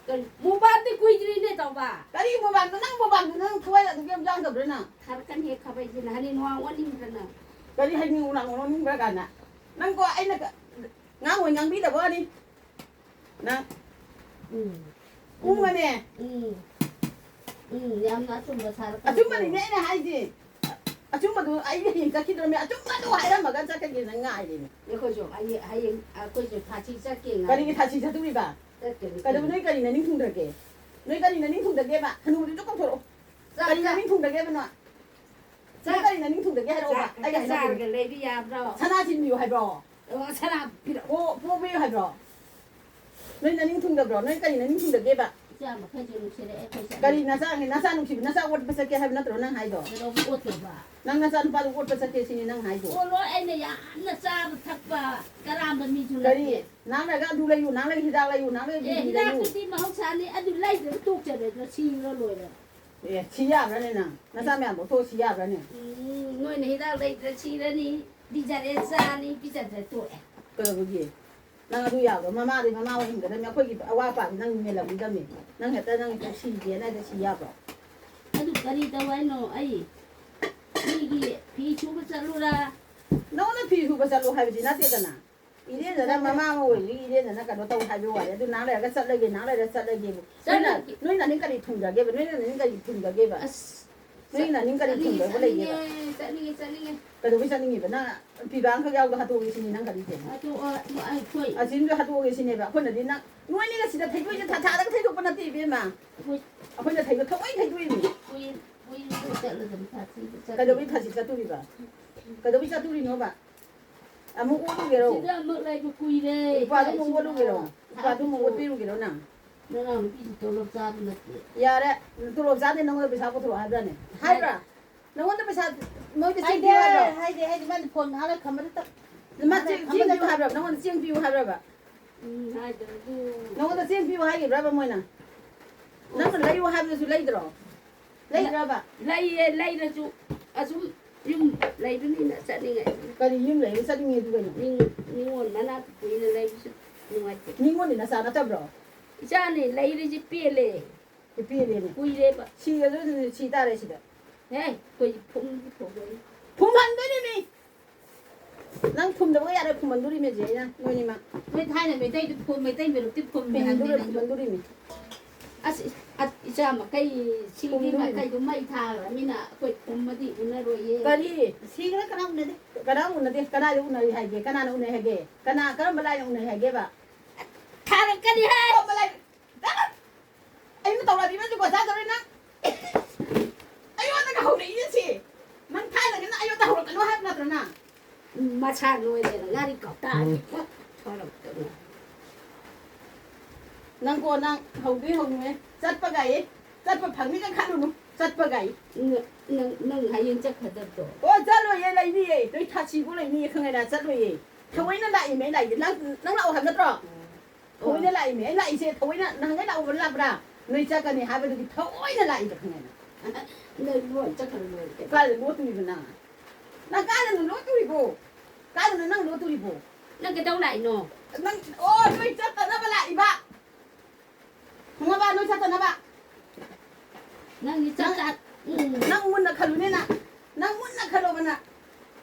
ꯀꯔꯤ? ꯃꯨꯛꯕꯥꯡꯗꯤ ꯀꯨꯏꯗ꯭ꯔꯤꯅꯦ ꯇꯧꯕ꯫ ꯀꯔꯤ ꯃꯨꯛꯕꯥꯡꯗꯣ? ꯅꯪ ꯃꯨꯛꯕꯥꯡꯗꯣ ꯅꯪ ꯊꯋꯥꯏ ꯑꯗꯨꯛ ꯌꯥꯝ ꯌꯥꯎꯗꯕ꯭ꯔꯥ ꯅꯪ? ꯊꯥꯔꯛꯀꯅꯤ ꯍꯦꯛ ꯈꯥꯕꯩꯁꯤꯅ ꯍꯥꯏꯅꯤ, ꯅꯨꯡꯉꯥꯡ ꯑꯣꯟꯅꯤꯡꯕ꯭ꯔꯥ ꯅꯪ? ꯀꯔꯤ ꯍꯥꯏꯅꯤꯡꯕ, ꯅꯨꯡꯉꯥꯡ ꯑꯣꯟꯅꯤꯡꯕ꯭ꯔꯥ ꯀꯥꯏꯅ? ꯅꯪꯀꯣ ꯑꯩꯅ ꯀ-, ꯉꯥꯡꯉꯣꯏ ꯉꯥꯡꯕꯤꯗꯕ ꯋꯥꯅꯤ꯫ ꯅꯪ ꯎꯝ꯫ ꯄꯨꯡ ꯑꯃꯅꯦ꯫ ꯎꯝ꯫ ꯎꯝ, ꯌꯥꯝꯅ ꯑꯆꯨꯝꯕ ꯁꯥꯔꯛꯀꯅꯨꯀꯣ꯫ ꯑꯆꯨꯝꯕꯅꯤꯅꯦ ꯑꯩꯅ ꯍꯥꯏꯁꯦ꯫ ꯑꯆꯨꯝꯕꯗꯨ ꯑꯩ ꯍꯌꯦꯡ ꯆꯠꯈꯤꯗ꯭ꯔꯃꯤ, ꯑꯆꯨꯝꯕꯗꯨ ꯍꯥꯏꯔꯝꯃꯒ ꯆꯠꯀꯒꯦ ꯅꯪ ꯉꯥꯏꯔꯤꯅꯦ꯫ ꯑꯩꯈꯣꯏꯁꯨ ꯍꯌꯦꯡ, ꯍꯌꯦꯡ ꯑꯩꯈꯣꯏꯁꯨ ꯊꯥꯁꯤ ꯆꯠꯀꯦ ꯉꯥꯏ-, ꯀꯔꯤꯒꯤ ꯊꯥꯁꯤ ꯆꯠꯇꯣꯔꯤꯕ? ꯆꯠꯀꯅꯤ ꯀꯩꯗꯧꯕ ꯀꯩꯅꯣ꯫ ꯅꯣꯏ ꯀꯔꯤ ꯅꯅꯤꯡ ꯊꯨꯡꯗ꯭ꯔꯒꯦ? ꯅꯣꯏ ꯀꯔꯤ ꯅꯅꯤꯡ ꯊꯨꯡꯗꯒꯦꯕ? ꯍꯅꯨꯕꯗꯨꯁꯨ ꯀꯧꯊꯣꯔꯛꯑꯣ꯫ ꯆꯥꯛ, ꯀꯔꯤ ꯆꯥꯛ꯫ ꯅꯅꯤꯡ ꯊꯨꯡꯗꯒꯦ ꯍꯥꯏꯕꯅꯣ? ꯅꯪ ꯆꯥꯛ꯫ ꯀꯔꯤ ꯅꯅꯤꯡ ꯊꯨꯡꯗꯒꯦ ꯍꯥꯏꯔꯛꯑꯣꯕ? ꯆꯥꯛ ꯑꯩ ꯈꯛꯇ ꯍꯥꯏꯔꯛꯑꯒꯦ꯫ ꯆꯥꯔꯒ ꯂꯩꯕ ꯌꯥꯕ꯭ꯔꯣ? ꯁꯅꯥ ꯁꯤꯟꯕꯤꯌꯨ ꯍꯥꯏꯕ꯭ꯔꯣ? ꯑꯣ, ꯁꯅꯥ ꯄꯤꯔꯛꯑꯣ꯫ ꯄꯣ-, ꯄꯣꯕꯤꯌꯨ ꯍꯥꯏꯕ꯭ꯔꯣ? ꯅꯣꯏ ꯅꯅꯤꯡ ꯊꯨꯡꯗꯕ꯭ꯔꯣ? ꯅꯣꯏ ꯀꯔꯤ ꯅꯅꯤꯡ ꯊꯨꯡꯗꯒꯦꯕ? ꯏꯆꯥ ꯃꯈꯩꯁꯨ ꯅꯨꯡꯁꯤꯔꯛꯑꯦ ꯑꯩꯈꯣꯏ ꯆꯠꯂꯦ꯫ ꯀꯔꯤ ꯅꯆꯥ, ꯅꯆꯥ ꯅꯨꯡꯁꯤꯕ, ꯅꯆꯥ ꯑꯣꯠꯄ ꯆꯠꯀꯦ ꯍꯥꯏꯕ ꯅꯠꯇ꯭ꯔꯣ ꯅꯪ ꯍꯥꯏꯗꯣ? ꯀꯩꯗꯧꯕ ꯑꯣꯠꯇꯣꯏꯕ? ꯅꯪ ꯅꯆꯥ ꯅꯨꯄꯥꯗꯨ ꯑꯣꯠꯄ ꯆꯠꯀꯦ ꯁꯤꯅꯤ ꯅꯪ ꯍꯥꯏꯗꯣ? ꯑꯣꯠꯂꯣꯏ, ꯑꯩꯅ ꯌꯥꯝꯅ ꯆꯥꯕ ꯊꯛꯄ ꯀꯔꯥꯝꯕ ꯃꯤꯁꯨ ꯀꯔꯤ? ꯅꯠꯇꯦ꯫ ꯅꯍꯥꯟ ꯂꯩꯔꯒ ꯑꯗꯨ ꯂꯩꯌꯨ, ꯅꯍꯥꯟ ꯂꯩꯔꯒ ꯍꯤꯗꯥꯛ ꯂꯩꯌꯨ, ꯅꯍꯥꯟ ꯂꯩꯔꯒ ꯑꯦ, ꯕꯤꯄꯤ ꯂꯩꯌꯨ꯫ ꯍꯤꯗꯥꯛꯇꯨꯗꯤ ꯃꯍꯧꯁꯥꯅꯤ, ꯑꯗꯨ ꯂꯩꯗ꯭ꯔꯒ ꯇꯣꯛꯆꯔꯣꯏꯗ꯭ꯔꯣ, ꯁꯤꯔꯣ ꯂꯣꯏꯔꯦ꯫ ꯑꯦ, ꯁꯤ ꯌꯥꯕ꯭ꯔꯥꯅꯦ ꯅꯪ? ꯅꯆꯥ ꯃꯌꯥꯝ ꯂꯧꯊꯣꯛꯑ ꯁꯤ ꯌꯥꯕ꯭ꯔꯥꯅꯦ? ꯎꯝ, ꯅꯣꯏꯅ ꯍꯤꯗꯥꯛ ꯂꯩꯇ꯭ꯔ ꯁꯤꯔꯅꯤ, ꯄꯤꯖꯔꯦ ꯆꯥꯅꯤ, ꯄꯤꯖꯗ꯭ꯔ ꯇꯣꯛꯑꯦ꯫ ꯀꯩꯗꯧꯕꯒꯤ? ꯅꯪ ꯑꯗꯨ ꯌꯥꯕ꯭ꯔꯣ? ꯃꯃꯥꯗꯤ ꯃꯃꯥ ꯑꯣꯏ ꯍꯤꯡꯒꯗꯕꯅꯤ, ꯑꯩꯈꯣꯏꯒꯤ ꯑꯋꯥꯠ ꯑꯄꯥꯗꯤ ꯅꯪ ꯃꯦꯜꯂꯝꯒꯗꯕꯅꯤ꯫ ꯅꯪ ꯍꯦꯛꯇ ꯅꯪ ꯍꯦꯛꯇ ꯁꯤꯒꯦꯅ ꯍꯦꯛꯇ ꯁꯤ ꯌꯥꯕ꯭ꯔꯣ? ꯑꯗꯨ ꯀꯔꯤ ꯇꯧ ꯍꯥꯏꯅꯣ? ꯑꯩ ꯃꯤꯒꯤ ꯐꯤ ꯁꯨꯕ ꯆꯠꯂꯨꯔꯥ? ꯅꯉꯣꯟꯗ ꯐꯤ ꯁꯨꯕ ꯆꯠꯂꯨ ꯍꯥꯏꯕꯗꯤ ꯅꯠꯇꯦꯗꯅ꯫ ꯏꯔꯦꯟꯖꯅ ꯃꯃꯥ ꯑꯃ ꯑꯣꯏꯕꯒꯤ ꯏꯔꯦꯟꯖꯅ ꯀꯩꯅꯣ ꯇꯧ ꯍꯥꯏꯕ ꯋꯥꯅꯤ꯫ ꯑꯗꯨ ꯅꯍꯥꯛ ꯂꯩꯔꯒ ꯆꯠꯂꯒꯦ, ꯅꯍꯥꯛ ꯂꯩꯔꯒ ꯆꯠꯂꯒꯦꯕꯨ꯫ ꯅꯣꯏꯅ, ꯆꯠꯂꯒꯦ꯫ ꯅꯣꯏ ꯅꯥꯅꯤꯡ ꯀꯔꯤ ꯊꯨꯡꯖꯒꯦꯕ? ꯅꯣꯏ ꯅꯥꯅꯤꯡ ꯀꯔꯤ ꯊꯨꯡꯖꯒꯦꯕ? ꯑꯁ, ꯅꯣꯏ ꯅꯥꯅꯤꯡ ꯀꯔꯤ ꯆꯠꯅꯤꯡꯉꯦ, ꯊꯨꯡꯖꯕ ꯂꯩꯒꯦꯕ? ꯆꯠꯅꯤꯡꯉꯦ, ꯆꯠꯅꯤꯡꯉꯦ꯫ ꯀꯩꯗꯧꯕꯩ ꯆꯠꯅꯤꯡꯉꯤꯕ? ꯅꯪ ꯐꯤꯕꯥ ꯑꯃꯈꯛ ꯌꯥꯎꯗꯣ ꯍꯥꯠꯇꯣꯛꯑꯒꯦ ꯁꯤꯅꯤ ꯅꯪ ꯈꯜꯂꯤꯁꯦ? ꯍꯥꯠꯇꯣꯛꯑꯣ, ꯑꯩꯈꯣꯏ ꯑꯁꯤꯝꯁꯨ ꯍꯥꯠꯇꯣꯛꯑꯒꯦ ꯁꯤꯅꯦꯕ꯫ ꯑꯩꯈꯣꯏꯅꯗꯤ ꯅꯪ, ꯅꯣꯏꯅꯤꯒ ꯁꯤꯗ ꯊꯩꯗꯣꯛꯏꯁꯦ ꯊꯥ ꯊꯥꯗꯒ ꯊꯩꯗꯣꯛꯄ ꯅꯠꯇꯦ ꯏꯕꯦꯝꯃ꯫ ꯑꯩꯈꯣꯏ ꯑꯩꯈꯣꯏꯅ ꯊꯩꯗꯣꯛ-, ꯊꯑꯣꯏ ꯊꯩꯗꯣꯛꯏꯅꯤ꯫ ꯀꯨꯏ-, ꯀꯨꯏꯔꯦ ꯆꯠꯂꯗꯕꯅꯤ, ꯊꯥ ꯊꯤꯕ ꯆꯠꯂꯦ꯫ ꯀꯩꯗꯧꯕꯩ ꯊꯥꯁꯤ ꯆꯠꯇꯣꯔꯤꯕ? ꯀꯩꯗꯧꯕꯩ ꯆꯠꯇꯣꯔꯤꯅꯣꯕ? ꯑꯃꯨꯛ ꯑꯣꯠꯂꯨꯒꯦꯔꯣ? ꯁꯤꯗ ꯑꯃꯨꯛ ꯂꯩꯕ ꯀꯨꯏꯔꯦ, ꯎꯄꯥꯗꯨ ꯏꯆꯥ ꯑꯃꯨꯛ ꯏꯁꯤꯡ ꯑꯣꯠꯂꯨꯒꯦꯔꯣ? ꯎꯄꯥꯗꯨ ꯑꯃꯨꯛ ꯊꯥꯛꯄꯁꯨ꯫ ꯑꯣꯠꯄꯤꯔꯨꯒꯦꯔꯣ ꯅꯪ? ꯅꯅꯥꯎ ꯅꯨꯄꯤꯁꯨ ꯇꯣꯂꯣꯞ ꯆꯥꯕ ꯅꯠꯇꯦ꯫ ꯌꯥꯔꯦ, ꯇꯣꯂꯣꯞ ꯆꯥꯗꯦ ꯅꯪꯉꯣꯟꯗ ꯄꯩꯁꯥ ꯄꯨꯊꯣꯔꯛꯑꯣ ꯍꯥꯏꯕ꯭ꯔꯥꯅꯦ? ꯍꯥꯏꯕ꯭ꯔꯥ? ꯅꯪꯉꯣꯟꯗ ꯄꯩꯁꯥ, ꯃꯣꯏꯗ ꯆꯦꯡ ꯍꯥꯏꯗꯦ, ꯄꯤꯌꯨ ꯍꯥꯏꯕ꯭ꯔꯣ? ꯍꯥꯏꯗꯦ, ꯍꯥꯏꯗꯦ, ꯃꯥꯗꯤ ꯐꯣꯟ ꯉꯥꯏꯍꯥꯛ ꯂꯩ ꯊꯝꯃꯗꯤ ꯇꯞ-, ꯃꯥ ꯉꯥꯏꯍꯥꯛ ꯆꯦꯡ, ꯂꯩ ꯆꯦꯡ ꯊꯝꯃꯗꯤ ꯄꯤꯌꯨ ꯇꯞ-, ꯍꯥꯏꯕ꯭ꯔꯣ? ꯅꯪꯉꯣꯟꯗ ꯆꯦꯡ ꯄꯤꯌꯨ ꯍꯥꯏꯕ꯭ꯔꯕ? ꯎꯝ, ꯍꯥꯏꯗ꯭ꯔꯁꯨ꯫ ꯅꯪꯉꯣꯟꯗ ꯆꯦꯡ ꯄꯤꯌꯨ ꯍꯥꯏꯈꯤꯕ꯭ꯔꯕ ꯃꯣꯏꯅ? ꯅꯪꯅ ꯂꯩꯌꯨ ꯍꯥꯏꯕꯗꯁꯨ ꯂꯩꯗ꯭ꯔꯣ? ꯂꯩꯗ꯭ꯔꯕ? ꯂꯩꯌꯦ, ꯂꯩꯔꯁꯨ ꯑꯁꯨꯝ ꯌꯨꯝ ꯂꯩꯕꯅꯤꯅ ꯆꯠꯅꯤꯡꯉꯥꯏ꯫ ꯀꯔꯤ ꯌꯨꯝ ꯂꯩꯕ ꯆꯠꯅꯤꯡꯉꯦ ꯑꯗꯨ ꯀꯩꯅꯣ? ꯅꯤꯡ-, ꯅꯤꯉꯣꯜ ꯃꯅꯥꯛꯇ ꯀꯨꯏꯅ ꯂꯩꯕꯁꯨ ꯅꯨꯡꯉꯥꯏꯇꯦ꯫ ꯅꯤꯉꯣꯜꯗꯤ ꯅꯆꯥ ꯅꯠꯇꯕ꯭ꯔꯣ? ꯏꯆꯥꯅꯦ, ꯂꯩꯔꯤꯁꯤ ꯄꯦꯜꯂꯦ꯫ ꯄꯦꯜꯂꯦꯅꯦ꯫ ꯀꯨꯏꯔꯦꯕ꯫ ꯁꯤꯔꯁꯨ ꯑꯗꯨꯝ ꯁꯤ ꯇꯥꯔꯦ ꯁꯤꯗ꯫ ꯍꯦ, ꯑꯩꯈꯣꯏꯗꯤ ꯐꯨꯝꯗꯤ ꯐꯨꯝꯗꯣꯏꯅꯤ꯫ ꯐꯨꯝꯍꯟꯗꯣꯏꯅꯤ ꯃꯤ꯫ ꯅꯪ ꯐꯨꯝꯗꯕꯒ ꯌꯥꯔꯣꯏ, ꯐꯨꯝꯍꯟꯗꯣꯔꯤꯃꯦ ꯖꯦ ꯑꯩꯅ, ꯅꯣꯏꯅꯤꯃꯛ꯫ ꯅꯣꯏ ꯊꯥꯏꯅ ꯃꯩꯇꯩꯗꯤ ꯐꯨꯝ-, ꯃꯩꯇꯩ ꯃꯔꯨꯞꯇꯤ ꯐꯨꯝꯃꯦ ꯐꯨꯝꯍꯟꯗꯣꯔꯤ-, ꯍꯥꯏꯕꯅꯤ ꯅꯪꯁꯨ꯫ ꯐꯨꯝꯍꯟꯗꯣꯔꯤꯃꯤ꯫ ꯑꯁ, ꯏ-, ꯑ-, ꯏꯆꯥ ꯃꯈꯩ, ꯁꯤꯡꯕꯤ ꯐꯨꯝꯗꯣꯔꯤꯃꯤ꯫ ꯃꯈꯩꯗꯨ ꯃꯩ ꯊꯥꯈ꯭ꯔꯃꯤꯅ ꯑꯩꯈꯣꯏ ꯐꯨꯝꯃꯗꯤ ꯎꯅꯔꯣꯏꯌꯦ꯫ ꯀꯔꯤ? ꯁꯤꯈ꯭ꯔ ꯀꯅꯥ ꯎꯅꯗꯦ? ꯀꯅꯥ ꯎꯅꯗꯦ? ꯀꯅꯥꯗ ꯎꯅꯔꯤ ꯍꯥꯏꯒꯦ? ꯀꯅꯥꯅ ꯎꯅꯩ ꯍꯥꯏꯒꯦ? ꯀꯅꯥ, ꯀꯔꯝꯕ ꯂꯥꯏꯅ ꯎꯅꯩ ꯍꯥꯏꯒꯦꯕ? ꯊꯥꯔꯛꯀꯅꯤ ꯍꯥꯏ꯫ ꯀꯔꯝꯕ ꯂꯥꯏ-, ꯇꯠ! ꯑꯩꯅ ꯇꯧꯔꯛꯑꯗꯤ ꯅꯪꯁꯨ ꯀꯣꯟ ꯆꯥꯗꯧꯔꯦ ꯅꯪ꯫ ꯑꯩꯉꯣꯟꯗꯒ ꯍꯧꯔꯛꯏꯁꯦ ꯁꯤ꯫ ꯅꯪ ꯊꯥꯏꯅꯗꯒꯤ ꯅꯪ ꯑꯩꯉꯣꯟꯗ ꯍꯧꯔꯛꯀꯅꯨ ꯍꯥꯏꯕ ꯅꯠꯇ꯭ꯔꯣ ꯅꯪ? ꯃꯁꯥ ꯅꯣꯏꯔꯦꯅ ꯉꯥꯔꯤ ꯀꯧꯇꯥ ꯎꯝ꯫ ꯊꯣꯔꯛꯇꯅ꯫ ꯅꯪꯀꯣ, ꯅꯪ ꯍꯧꯗꯤ ꯍꯧꯅꯨꯍꯦ꯫ ꯆꯠꯄꯒꯥꯏꯌꯦ꯫ ꯆꯠꯄ ꯐꯪꯅꯤꯒ ꯈꯜꯂꯨꯅꯨ꯫ ꯆꯠꯄꯒꯥꯏ꯫ ꯅꯪ, ꯅꯪ, ꯅꯪ ꯍꯌꯦꯡ ꯆꯠꯀꯗꯕꯗꯣ? ꯑꯣ, ꯆꯠꯂꯣꯏꯌꯦ, ꯂꯩꯅꯤꯌꯦ꯫ ꯅꯣꯏ ꯊꯥꯁꯤꯕꯨ ꯂꯩꯅꯤꯌꯦ ꯈꯪꯉꯦꯅ ꯆꯠꯂꯣꯏꯌꯦ꯫ ꯊꯑꯣꯏꯅ ꯂꯥꯛꯏꯃꯦ ꯑꯩ ꯂꯥꯛꯏꯁꯦ꯫ ꯅꯪ, ꯅꯪ ꯂꯥꯛꯑꯣ ꯍꯥꯏꯕ ꯅꯠꯇ꯭ꯔꯣ? ꯊꯑꯣꯏꯅ ꯂꯥꯛꯏꯃꯦ꯫ ꯑꯩ ꯂꯥꯛꯏꯁꯦ ꯊꯑꯣꯏꯅ ꯅꯍꯥꯟꯒꯩ ꯂꯥꯛꯎꯕ ꯂꯥꯛꯄ꯭ꯔꯥ? ꯅꯣꯏ ꯆꯠꯀꯅꯤ ꯍꯥꯏꯕꯗꯨꯒꯤ ꯊꯑꯣꯏꯅ ꯂꯥꯛꯏꯕ ꯈꯪꯉꯦꯅ꯫ ꯅꯪ ꯂꯣꯏ ꯆꯠꯈ꯭ꯔ ꯂꯣꯏꯔꯦ ꯀꯩꯅꯣ꯫ ꯀꯥꯏꯗ ꯂꯣꯠꯇꯣꯔꯤꯕ ꯅꯪ? ꯅꯪ ꯀꯥꯏꯗꯅꯣ ꯂꯣꯠꯇꯣꯔꯤꯕꯣ? ꯀꯥꯏꯗꯅꯣ ꯅꯪ ꯂꯣꯠꯇꯣꯔꯤꯕꯣ? ꯅꯪ ꯀꯩꯗꯧ ꯂꯥꯛꯏꯅꯣ? ꯅꯪ, ꯑꯣ, ꯅꯣꯏ ꯆꯠꯇꯅꯕ ꯂꯥꯛꯏꯕ꯫ ꯈꯪꯉꯕ? ꯅꯣꯏ ꯆꯠꯇꯅꯕ꯫ ꯅꯪꯗꯤ ꯆꯠ-, ꯅꯪ, ꯆꯠ-, ꯎꯝ꯫ ꯅꯪ ꯃꯨꯟꯅ ꯈꯜꯂꯨꯅꯦ ꯅꯪ꯫ ꯅꯪ ꯃꯨꯟꯅ ꯈꯜꯂꯣꯕ ꯅꯪ꯫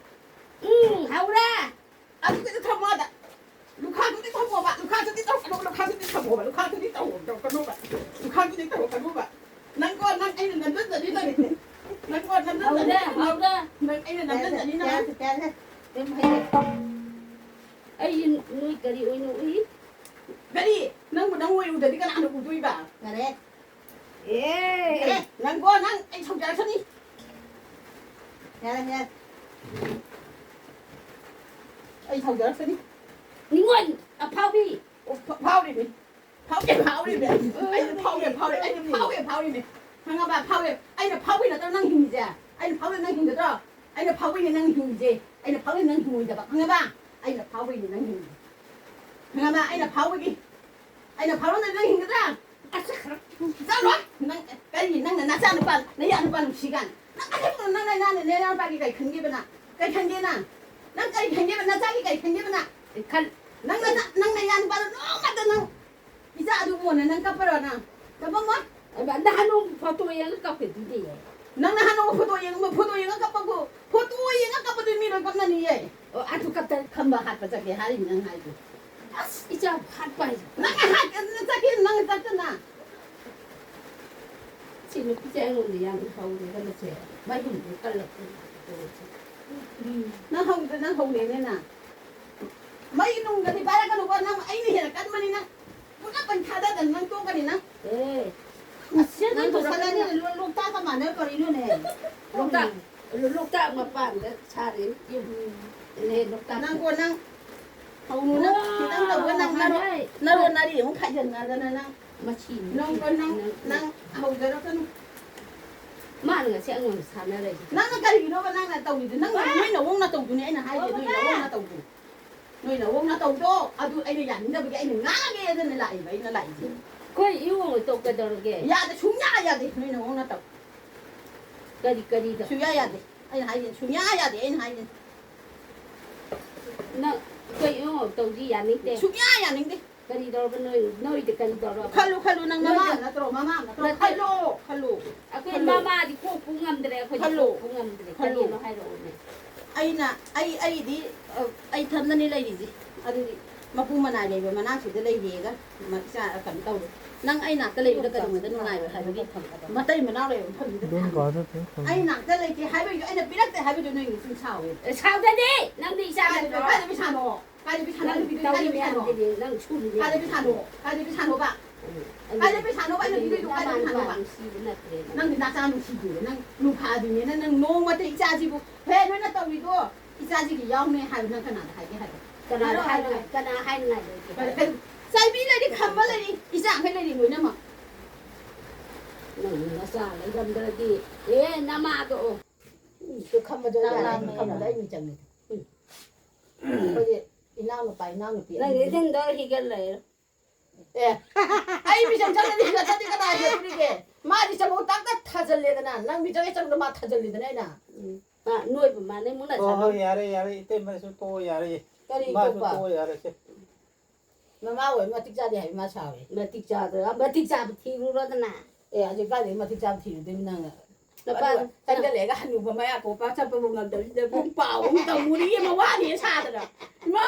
ꯎꯝ, ꯍꯧꯔꯦ꯫ ꯑꯗꯨꯗꯤ ꯊꯝꯃꯣ ꯑꯗ꯫ ꯂꯨꯈꯥꯛꯇꯨꯗꯤ ꯊꯝꯃꯣꯕ, ꯂꯨꯈꯥꯛꯇꯨꯗꯤ ꯇꯧꯔꯛꯀꯅꯣ, ꯂꯨꯈꯥꯛꯇꯨꯗꯤ ꯊꯝꯃꯣꯕ, ꯂꯨꯈꯥꯛꯇꯨꯗꯤ ꯇꯧꯔꯛꯀꯅꯣꯕ, ꯂꯨꯈꯥꯛꯇꯨꯗꯤ ꯇꯧꯔꯛꯀꯅꯣꯕ꯫ ꯅꯪꯀꯣ, ꯅꯪ ꯑꯩꯅ ꯅꯝꯖꯟꯖꯅꯤ ꯅꯪ꯫ ꯅꯪꯀꯣ, ꯅꯝꯖꯟꯖꯅꯤ ꯍꯧꯔꯦ, ꯅꯪ꯫ ꯍꯧꯔꯦ꯫ ꯅꯪ ꯑꯩꯅ ꯅꯝꯖꯟꯖꯅꯤ ꯅꯪ꯫ ꯌꯥꯔꯦ, ꯌꯥꯔꯦ꯫ ꯑꯗꯨꯝ ꯍꯩꯔꯦ꯫ ꯑꯩ ꯅꯣꯏ ꯀꯔꯤ ꯑꯣꯏꯅ ꯎꯏ? ꯀꯔꯤ? ꯅꯪꯕꯨ ꯅꯪ ꯑꯣꯏ ꯎꯗ꯭ꯔꯗꯤ ꯀꯅꯥꯅ ꯎꯗꯣꯏꯕ? ꯌꯥꯔꯦ꯫ ꯑꯦ꯫ ꯑꯦ, ꯅꯪꯀꯣ, ꯅꯪ ꯑꯩ ꯁꯥꯎꯖꯔꯛꯁꯅꯤ꯫ ꯌꯥꯔꯦ, ꯌꯥꯔꯦ꯫ ꯑꯩ ꯁꯥꯎꯖꯔꯛꯁꯅꯤ꯫ ꯅꯤꯉꯣꯜ ꯑꯐꯥꯎꯕꯤ꯫ ꯑꯣ, ꯐ-, ꯐꯥꯎꯔꯤꯅꯤ꯫ ꯐꯥꯎꯔꯦ, ꯐꯥꯎꯔꯤꯅꯤ꯫ ꯑꯩꯅ ꯐꯥꯎꯔꯦ, ꯐꯥꯎꯔꯦ, ꯑꯩꯅ ꯐꯥꯎꯔꯦ, ꯐꯥꯎꯔꯤꯅꯤ꯫ ꯈꯪꯉꯕ? ꯐꯥꯎꯔꯦ꯫ ꯑꯩꯅ ꯐꯥꯎꯕꯤ ꯅꯠꯇ꯭ꯔꯣ ꯅꯪ ꯍꯤꯡꯉꯤꯁꯦ? ꯑꯩꯅ ꯐꯥꯎꯔꯦ ꯅꯪ ꯍꯤꯡꯒꯗ꯭ꯔꯣ? ꯑꯩꯅ ꯐꯥꯎꯕꯩꯅꯦ ꯅꯪ ꯍꯤꯡꯉꯤꯁꯦ꯫ ꯑꯩꯅ ꯐꯥꯎꯔꯦ ꯅꯪ ꯍꯤꯡꯉꯣꯏꯗꯕ꯫ ꯈꯪꯉꯕ? ꯑꯩꯅ ꯐꯥꯎꯕꯩꯅꯦ ꯅꯪ ꯍꯤꯡꯉꯤꯁꯦ꯫ ꯈꯪꯉꯕ? ꯑꯩꯅ ꯐꯥꯎꯕꯒꯤ, ꯑꯩꯅ ꯐꯥꯎꯔꯝꯗ꯭ꯔꯗꯤ ꯅꯪ ꯍꯤꯡꯒꯗ꯭ꯔꯥ? ꯑꯁ, ꯈꯔ ꯆꯠꯂꯣ! ꯅꯪ ꯀꯔꯤ, ꯅꯪꯅ ꯅꯆꯥ ꯅꯨꯄꯥ, ꯅꯌꯥ ꯅꯨꯄꯥ ꯅꯨꯡꯁꯤ ꯀꯥꯟ? ꯅꯪ ꯑꯁꯦꯡꯕ ꯅꯪ ꯅꯌꯥ, ꯅꯌꯥ ꯅꯨꯄꯥꯒꯤ ꯀꯔꯤ ꯈꯟꯒꯦꯕ ꯅꯪ? ꯀꯔꯤ ꯈꯟꯒꯦ ꯅꯪ? ꯅꯪ ꯀꯔꯤ ꯈꯟꯒꯦꯕ? ꯅꯆꯥꯒꯤ ꯀꯔꯤ ꯈꯟꯒꯦꯕ ꯅꯪ? ꯑꯩ ꯈꯜ-, ꯅꯪ ꯅꯆꯥ, ꯅꯪ ꯅꯌꯥ ꯅꯨꯄꯥꯗꯣ ꯅꯣꯡꯃꯇ ꯅꯪ ꯏꯆꯥ ꯑꯗꯨ ꯎꯃꯣꯟꯅ ꯅꯪ ꯀꯞꯄꯔꯣ ꯅꯪ? ꯀꯞꯄꯝꯃꯣꯏ? ꯑꯕ, ꯅꯍꯥꯟ ꯅꯣꯡ ꯐꯣꯇꯣ ꯌꯦꯡꯉ ꯀꯞꯄꯤꯗꯨꯗꯤ꯫ ꯅꯪ ꯅꯍꯥꯟ ꯅꯣꯡ ꯐꯣꯇꯣ ꯌꯦꯡꯉ, ꯐꯣꯇꯣ ꯌꯦꯡꯉ ꯀꯞꯄꯕꯨ, ꯐꯣꯇꯣ ꯌꯦꯡꯉ ꯀꯞꯄꯗꯨ ꯃꯤ ꯂꯣꯏ ꯀꯞꯅꯅꯤꯌꯦ꯫ ꯑꯣ, ꯑꯗꯨ ꯀꯞꯇ ꯈꯝꯕ ꯍꯥꯠꯄ ꯆꯠꯀꯦ ꯍꯥꯏꯔꯤꯅꯤ ꯅꯪ ꯍꯥꯏꯗꯣ꯫ ꯑꯁ, ꯏꯆꯥ ꯍꯥꯠꯄ ꯍꯥꯏꯁꯦ꯫ ꯅꯪ ꯍꯥꯠꯀꯗꯅ ꯆꯠꯀꯦ, ꯅꯪ ꯆꯠꯇꯅ꯫ ꯁꯤ ꯅꯨꯄꯤꯁꯦ ꯑꯩꯉꯣꯟꯗ ꯌꯥꯝ ꯍꯧꯔꯦ, ꯀꯩꯅꯣꯁꯦ꯫ ꯃꯌꯨꯝꯗ ꯀꯜꯂꯛꯇꯅ ꯇꯧꯔꯤꯁꯦ꯫ ꯎꯝ, ꯅꯪ ꯍꯧꯗ, ꯅꯪ ꯍꯧꯔꯦꯅꯦ ꯅꯪ꯫ ꯃꯩ ꯅꯨꯡꯒꯗꯤ ꯄꯥꯏꯔꯛꯀꯅꯨꯀꯣ, ꯅꯪ ꯑꯩꯅ ꯍꯦꯟꯅ ꯀꯟꯕꯅꯤ ꯅꯪ꯫ ꯄꯨꯂꯞ ꯄꯟ ꯊꯥꯗꯗꯅ ꯅꯪ ꯇꯣꯛꯀꯅꯤ ꯅꯪ꯫ ꯑꯦ, ꯑꯁ, ꯅꯪ ꯅꯪ ꯇꯧꯁꯜꯂꯅꯤ꯫ ꯇꯧꯔꯛꯀꯅꯤ꯫ ꯂꯣ-, ꯂꯣꯛꯇꯥꯛꯀ ꯃꯥꯟꯅꯔ ꯀꯔꯤꯅꯣꯅꯦ? ꯂꯣꯛꯇꯥꯛ, ꯂꯣꯛꯇꯥꯛ ꯃꯄꯥꯟꯗ ꯁꯥꯔꯦ ꯌꯨꯝ꯫ ꯎꯝ꯫ ꯑꯦ, ꯂꯣꯛꯇꯥꯛ꯫ ꯅꯪꯀꯣ, ꯅꯪ, ꯍꯧꯅꯨ ꯅꯪ, ꯈꯤꯇꯪ ꯇꯧꯕ ꯅꯪ ꯅꯔꯣ, ꯍꯥꯏ꯫ ꯅꯔꯣ ꯅꯔꯤ ꯑꯃꯨꯛ ꯈꯥꯏꯖꯟꯅꯗꯅ ꯅꯪ꯫ ꯃꯁꯤ ꯅꯪ, ꯅꯨꯄꯤꯁꯤ ꯅꯪ, ꯅꯪ꯫ ꯅꯪ ꯍꯧꯖꯔꯛꯀꯅꯨ꯫ ꯃꯥꯅ ꯉꯁꯤ ꯑꯩꯉꯣꯟꯗ ꯁꯥꯟꯅꯔꯛꯏꯁꯦ꯫ ꯅꯪꯅ ꯀꯔꯤꯒꯤꯅꯣꯕ ꯅꯪꯅ ꯇꯧꯔꯤꯗꯣ? ꯅꯪ, ꯅꯣꯏ ꯅꯋꯣꯡ ꯅꯇꯧꯗꯨꯅꯦ ꯑꯩꯅ ꯍꯥꯏꯁꯦ, ꯅꯣꯏ ꯅꯋꯣꯡ ꯅꯇꯧꯗꯣ꯫ ꯅꯣꯏ ꯅꯋꯣꯡ ꯅꯇꯧꯗꯣ ꯑꯗꯨ ꯑꯩꯅ ꯌꯥꯅꯤꯡꯗꯕꯒꯤ ꯑꯩꯅ ꯉꯥꯡꯉꯒꯦꯗꯅ ꯂꯥꯛꯏꯕ, ꯑꯩꯅ ꯂꯥꯛꯏꯁꯦ꯫ ꯑꯩꯈꯣꯏ ꯏꯌꯣꯡ ꯃꯇꯧ ꯀꯩꯗꯧꯔꯒꯦ? ꯌꯥꯗꯦ, ꯁꯨꯡꯌꯥ ꯌꯥꯗꯦ ꯅꯣꯏ ꯅꯋꯣꯡ ꯅꯇꯧ꯫ ꯀꯔꯤ, ꯀꯔꯤꯗ? ꯁꯨꯡꯌꯥ ꯌꯥꯗꯦ꯫ ꯑꯩꯅ ꯍꯥꯏꯁꯦ ꯁꯨꯡꯌꯥ ꯌꯥꯗꯦ, ꯑꯩꯅ ꯍꯥꯏꯁꯦ꯫ ꯅꯪ ꯑꯩꯈꯣꯏ ꯏꯌꯣꯡ ꯃꯇꯧꯁꯤ ꯌꯥꯅꯤꯡꯗꯦ꯫ ꯁꯨꯡꯌꯥ ꯌꯥꯅꯤꯡꯗꯦ꯫ ꯀꯔꯤ ꯇꯧꯔꯕ ꯅꯣꯏ? ꯅꯣꯏꯗꯤ ꯀꯔꯤ ꯇꯧꯔꯕ? ꯈꯜꯂꯨ, ꯈꯜꯂꯨ, ꯅꯪ ꯅꯣꯏꯗꯤ ꯅꯃꯥ ꯅꯠꯇ꯭ꯔꯣ, ꯃꯃꯥ ꯅꯠꯇ꯭ꯔꯣ? ꯅꯠꯇꯦ꯫ ꯈꯜꯂꯣ, ꯈꯜꯂꯣ꯫ ꯑꯩꯈꯣꯏ ꯈꯜꯂꯣ꯫ ꯃꯃꯥꯗꯤ ꯀꯣꯛꯄꯨ ꯉꯝꯗ꯭ꯔꯦ, ꯑꯩꯈꯣꯏꯗꯤ ꯈꯜꯂꯣ꯫ ꯀꯣꯛꯄꯨ ꯉꯝꯗ꯭ꯔꯦ꯫ ꯈꯜꯂꯣ꯫ ꯀꯔꯤꯅꯣ ꯍꯥꯏꯔꯛꯑꯣꯅꯦ꯫ ꯑꯩꯅ, ꯑꯩ, ꯑꯩꯗꯤ, ꯑ, ꯑꯩ ꯊꯟꯗꯅꯤ ꯂꯩꯔꯤꯁꯦ꯫ ꯑꯗꯨꯗꯤ ꯃꯄꯨ ꯃꯅꯥꯏ ꯂꯩꯕ ꯃꯅꯥꯛꯁꯤꯗ ꯂꯩꯔꯦꯒ ꯃ-, ꯏꯆꯥ ꯀꯩꯅꯣ ꯇꯧꯔꯦ꯫ ꯅꯪ ꯑꯩ ꯅꯥꯛꯇ ꯂꯩꯕꯗ ꯀꯩꯗꯧꯉꯩꯗ ꯅꯨꯡꯉꯥꯏꯔꯣꯏ ꯍꯥꯏꯕꯒꯤ ꯃꯇꯩ ꯃꯅꯥꯎ ꯂꯩꯕ ꯃꯐꯝꯗꯨꯗ ꯑꯗꯨꯝ ꯀꯥꯗ ꯑꯗꯨꯝ ꯊꯝꯃꯦ꯫ ꯑꯩ ꯅꯥꯛꯇ ꯂꯩꯇꯦ ꯍꯥꯏꯕꯒꯤꯗꯣ ꯑꯩꯅ ꯄꯤꯔꯛꯇꯦ ꯍꯥꯏꯕꯗꯣ ꯅꯣꯏ ꯁꯨꯝ ꯁꯥꯎꯋꯦ꯫ ꯑꯦ, ꯁꯥꯎꯗꯗꯤ! ꯅꯪꯗꯤ ꯏꯆꯥ ꯀꯥꯏꯗ, ꯅꯠꯇ꯭ꯔꯣ? ꯀꯥꯏꯗ ꯄꯩꯁꯥꯅꯣ? ꯀꯥꯏꯗ ꯄꯩꯁꯥꯅꯣ? ꯅꯪ ꯑꯩꯅ ꯄꯤꯗꯣꯏ ꯇꯧꯔꯤ ꯀꯥꯏꯗ ꯄꯩꯁꯥꯅꯣ? ꯃꯌꯥꯝꯁꯤꯗꯤ ꯅꯪ ꯁꯨꯔꯤ ꯀꯥꯏꯗ ꯃꯌꯥꯝꯁꯤꯗꯤ꯫ ꯄꯩꯁꯥꯅꯣ? ꯀꯥꯏꯗ ꯄꯩꯁꯥꯅꯣꯕ? ꯎꯝ, ꯀꯥꯏꯗ ꯑꯗꯨꯗꯤ ꯄꯩꯁꯥꯅꯣꯕ ꯑꯩꯅ ꯑꯗꯨꯗꯤ ꯄꯤꯗꯣꯏꯗꯣ? ꯀꯥꯏꯗ ꯅꯃꯥ ꯅꯨꯄꯥ ꯄꯩꯁꯥꯅꯣꯕ? ꯅꯨꯡꯁꯤꯕ ꯅꯠꯇ꯭ꯔꯦ ꯅꯪ꯫ ꯅꯪꯗꯤ ꯅꯆꯥ ꯅꯨꯡꯁꯤꯗꯦ꯫ ꯅꯪ ꯅꯨꯡꯈꯥꯗꯤꯅꯦ, ꯅꯪ, ꯅꯪ ꯅꯣꯡꯃꯇ ꯏꯆꯥꯁꯤꯕꯨ, "ꯍꯦ, ꯅꯣꯏꯅ ꯇꯧꯔꯤꯗꯣ ꯏꯆꯥꯁꯤꯒꯤ ꯌꯥꯎꯅꯦ" ꯍꯥꯏꯕ ꯅꯪ ꯀꯅꯥꯗ ꯍꯥꯏꯒꯦ ꯍꯥꯏꯕ? ꯀꯅꯥꯗ ꯍꯥꯏꯔꯣ, ꯍꯥꯏꯅꯉꯥꯏ, ꯍꯥꯏꯔꯣ꯫ ꯀꯅꯥ ꯍꯥꯏꯅꯉꯥꯏ ꯂꯩꯒꯦ? ꯀꯔꯤ, ꯀꯔꯤ? ꯆꯥꯏꯕꯤ ꯂꯩꯔꯤ, ꯈꯝꯕ ꯂꯩꯔꯤ, ꯏꯆꯥꯈꯩ ꯂꯩꯔꯤ ꯂꯣꯏꯅꯃꯛ꯫ ꯅꯪ ꯅꯆꯥ ꯂꯩꯔꯝꯗ꯭ꯔꯗꯤ, ꯑꯦ, ꯅꯃꯥꯗꯣ꯫ ꯎꯝ, ꯈꯝꯕꯗꯣ ꯆꯥꯛ ꯌꯥꯔꯦ, ꯂꯥꯝꯃꯦ꯫ ꯈꯝꯕꯗꯣ ꯑꯩ ꯃꯤꯆꯪꯅꯤ꯫ ꯎꯝ꯫ ꯑꯩꯈꯣꯏꯗꯤ ꯏꯅꯥꯎꯅꯨꯄꯥ, ꯏꯅꯥꯎꯅꯨꯄꯤ ꯅꯪ ꯑꯅꯤ ꯂꯩ꯫ ꯏꯁꯤꯡꯗꯣ ꯍꯤꯒꯠ ꯂꯩꯔꯣ꯫ ꯑꯦ, ꯑꯩ ꯃꯤꯆꯪ ꯆꯪꯉꯗꯤ ꯍꯤꯒꯠꯇꯗꯤ ꯀꯅꯥ ꯍꯤꯒꯠꯇꯣꯔꯤꯒꯦ? ꯃꯥꯗꯤ ꯆꯪꯕ ꯇꯥꯛꯇ ꯊꯥꯖꯜꯂꯦꯗꯅ, ꯅꯪ ꯃꯤꯆꯪ ꯍꯦꯛ ꯆꯪꯕꯗ ꯃꯥ ꯊꯥꯖꯜꯂꯤꯗꯅ ꯑꯩꯅ꯫ ꯎꯝ꯫ ꯃꯥ ꯅꯣꯏꯕ ꯃꯥꯅꯦ, ꯃꯨꯛꯅ ꯍꯣꯏ, ꯁꯥꯟꯅꯧ꯫ ꯍꯣꯏ, ꯌꯥꯔꯦ, ꯌꯥꯔꯦ, ꯏꯇꯩꯃꯁꯨ ꯇꯣꯛꯑꯣ, ꯌꯥꯔꯦ꯫ ꯀꯔꯤ ꯃꯥꯁꯨ ꯇꯣꯛꯄ? ꯇꯣꯛꯑꯣ, ꯌꯥꯔꯦ, ꯁꯦ꯫ ꯃꯃꯥ ꯑꯣꯏ ꯃꯇꯤꯛ ꯆꯥꯗꯦ ꯍꯥꯏꯕ ꯃꯥ ꯁꯥꯎꯋꯦ꯫ ꯃꯇꯤꯛ ꯆꯥꯗ-, ꯃꯇꯤꯛ ꯆꯥꯕ ꯊꯤꯔꯨꯔꯣꯗꯅ꯫ ꯑꯦ, ꯍꯧꯖꯤꯛ ꯀꯥꯏꯗꯒꯤ ꯃꯇꯤꯛ ꯆꯥꯕ ꯊꯤꯔꯨꯗꯣꯏꯅꯣ ꯅꯪꯅ? ꯅꯄꯥ-, ꯑꯗꯨꯒ ꯆꯪꯁꯤꯜꯂꯛꯑꯒ ꯍꯅꯨꯕ ꯃꯌꯥ ꯀꯣꯄ ꯆꯠꯄꯕꯨ ꯉꯝꯗꯕꯁꯤꯗ ꯄꯨꯡ ꯄꯥꯎ ꯑꯃꯨꯛ ꯇꯝꯃꯨꯔꯤꯌꯦ, ꯃꯋꯥꯅꯦ ꯁꯥꯗꯅ꯫ ꯏꯃꯥ!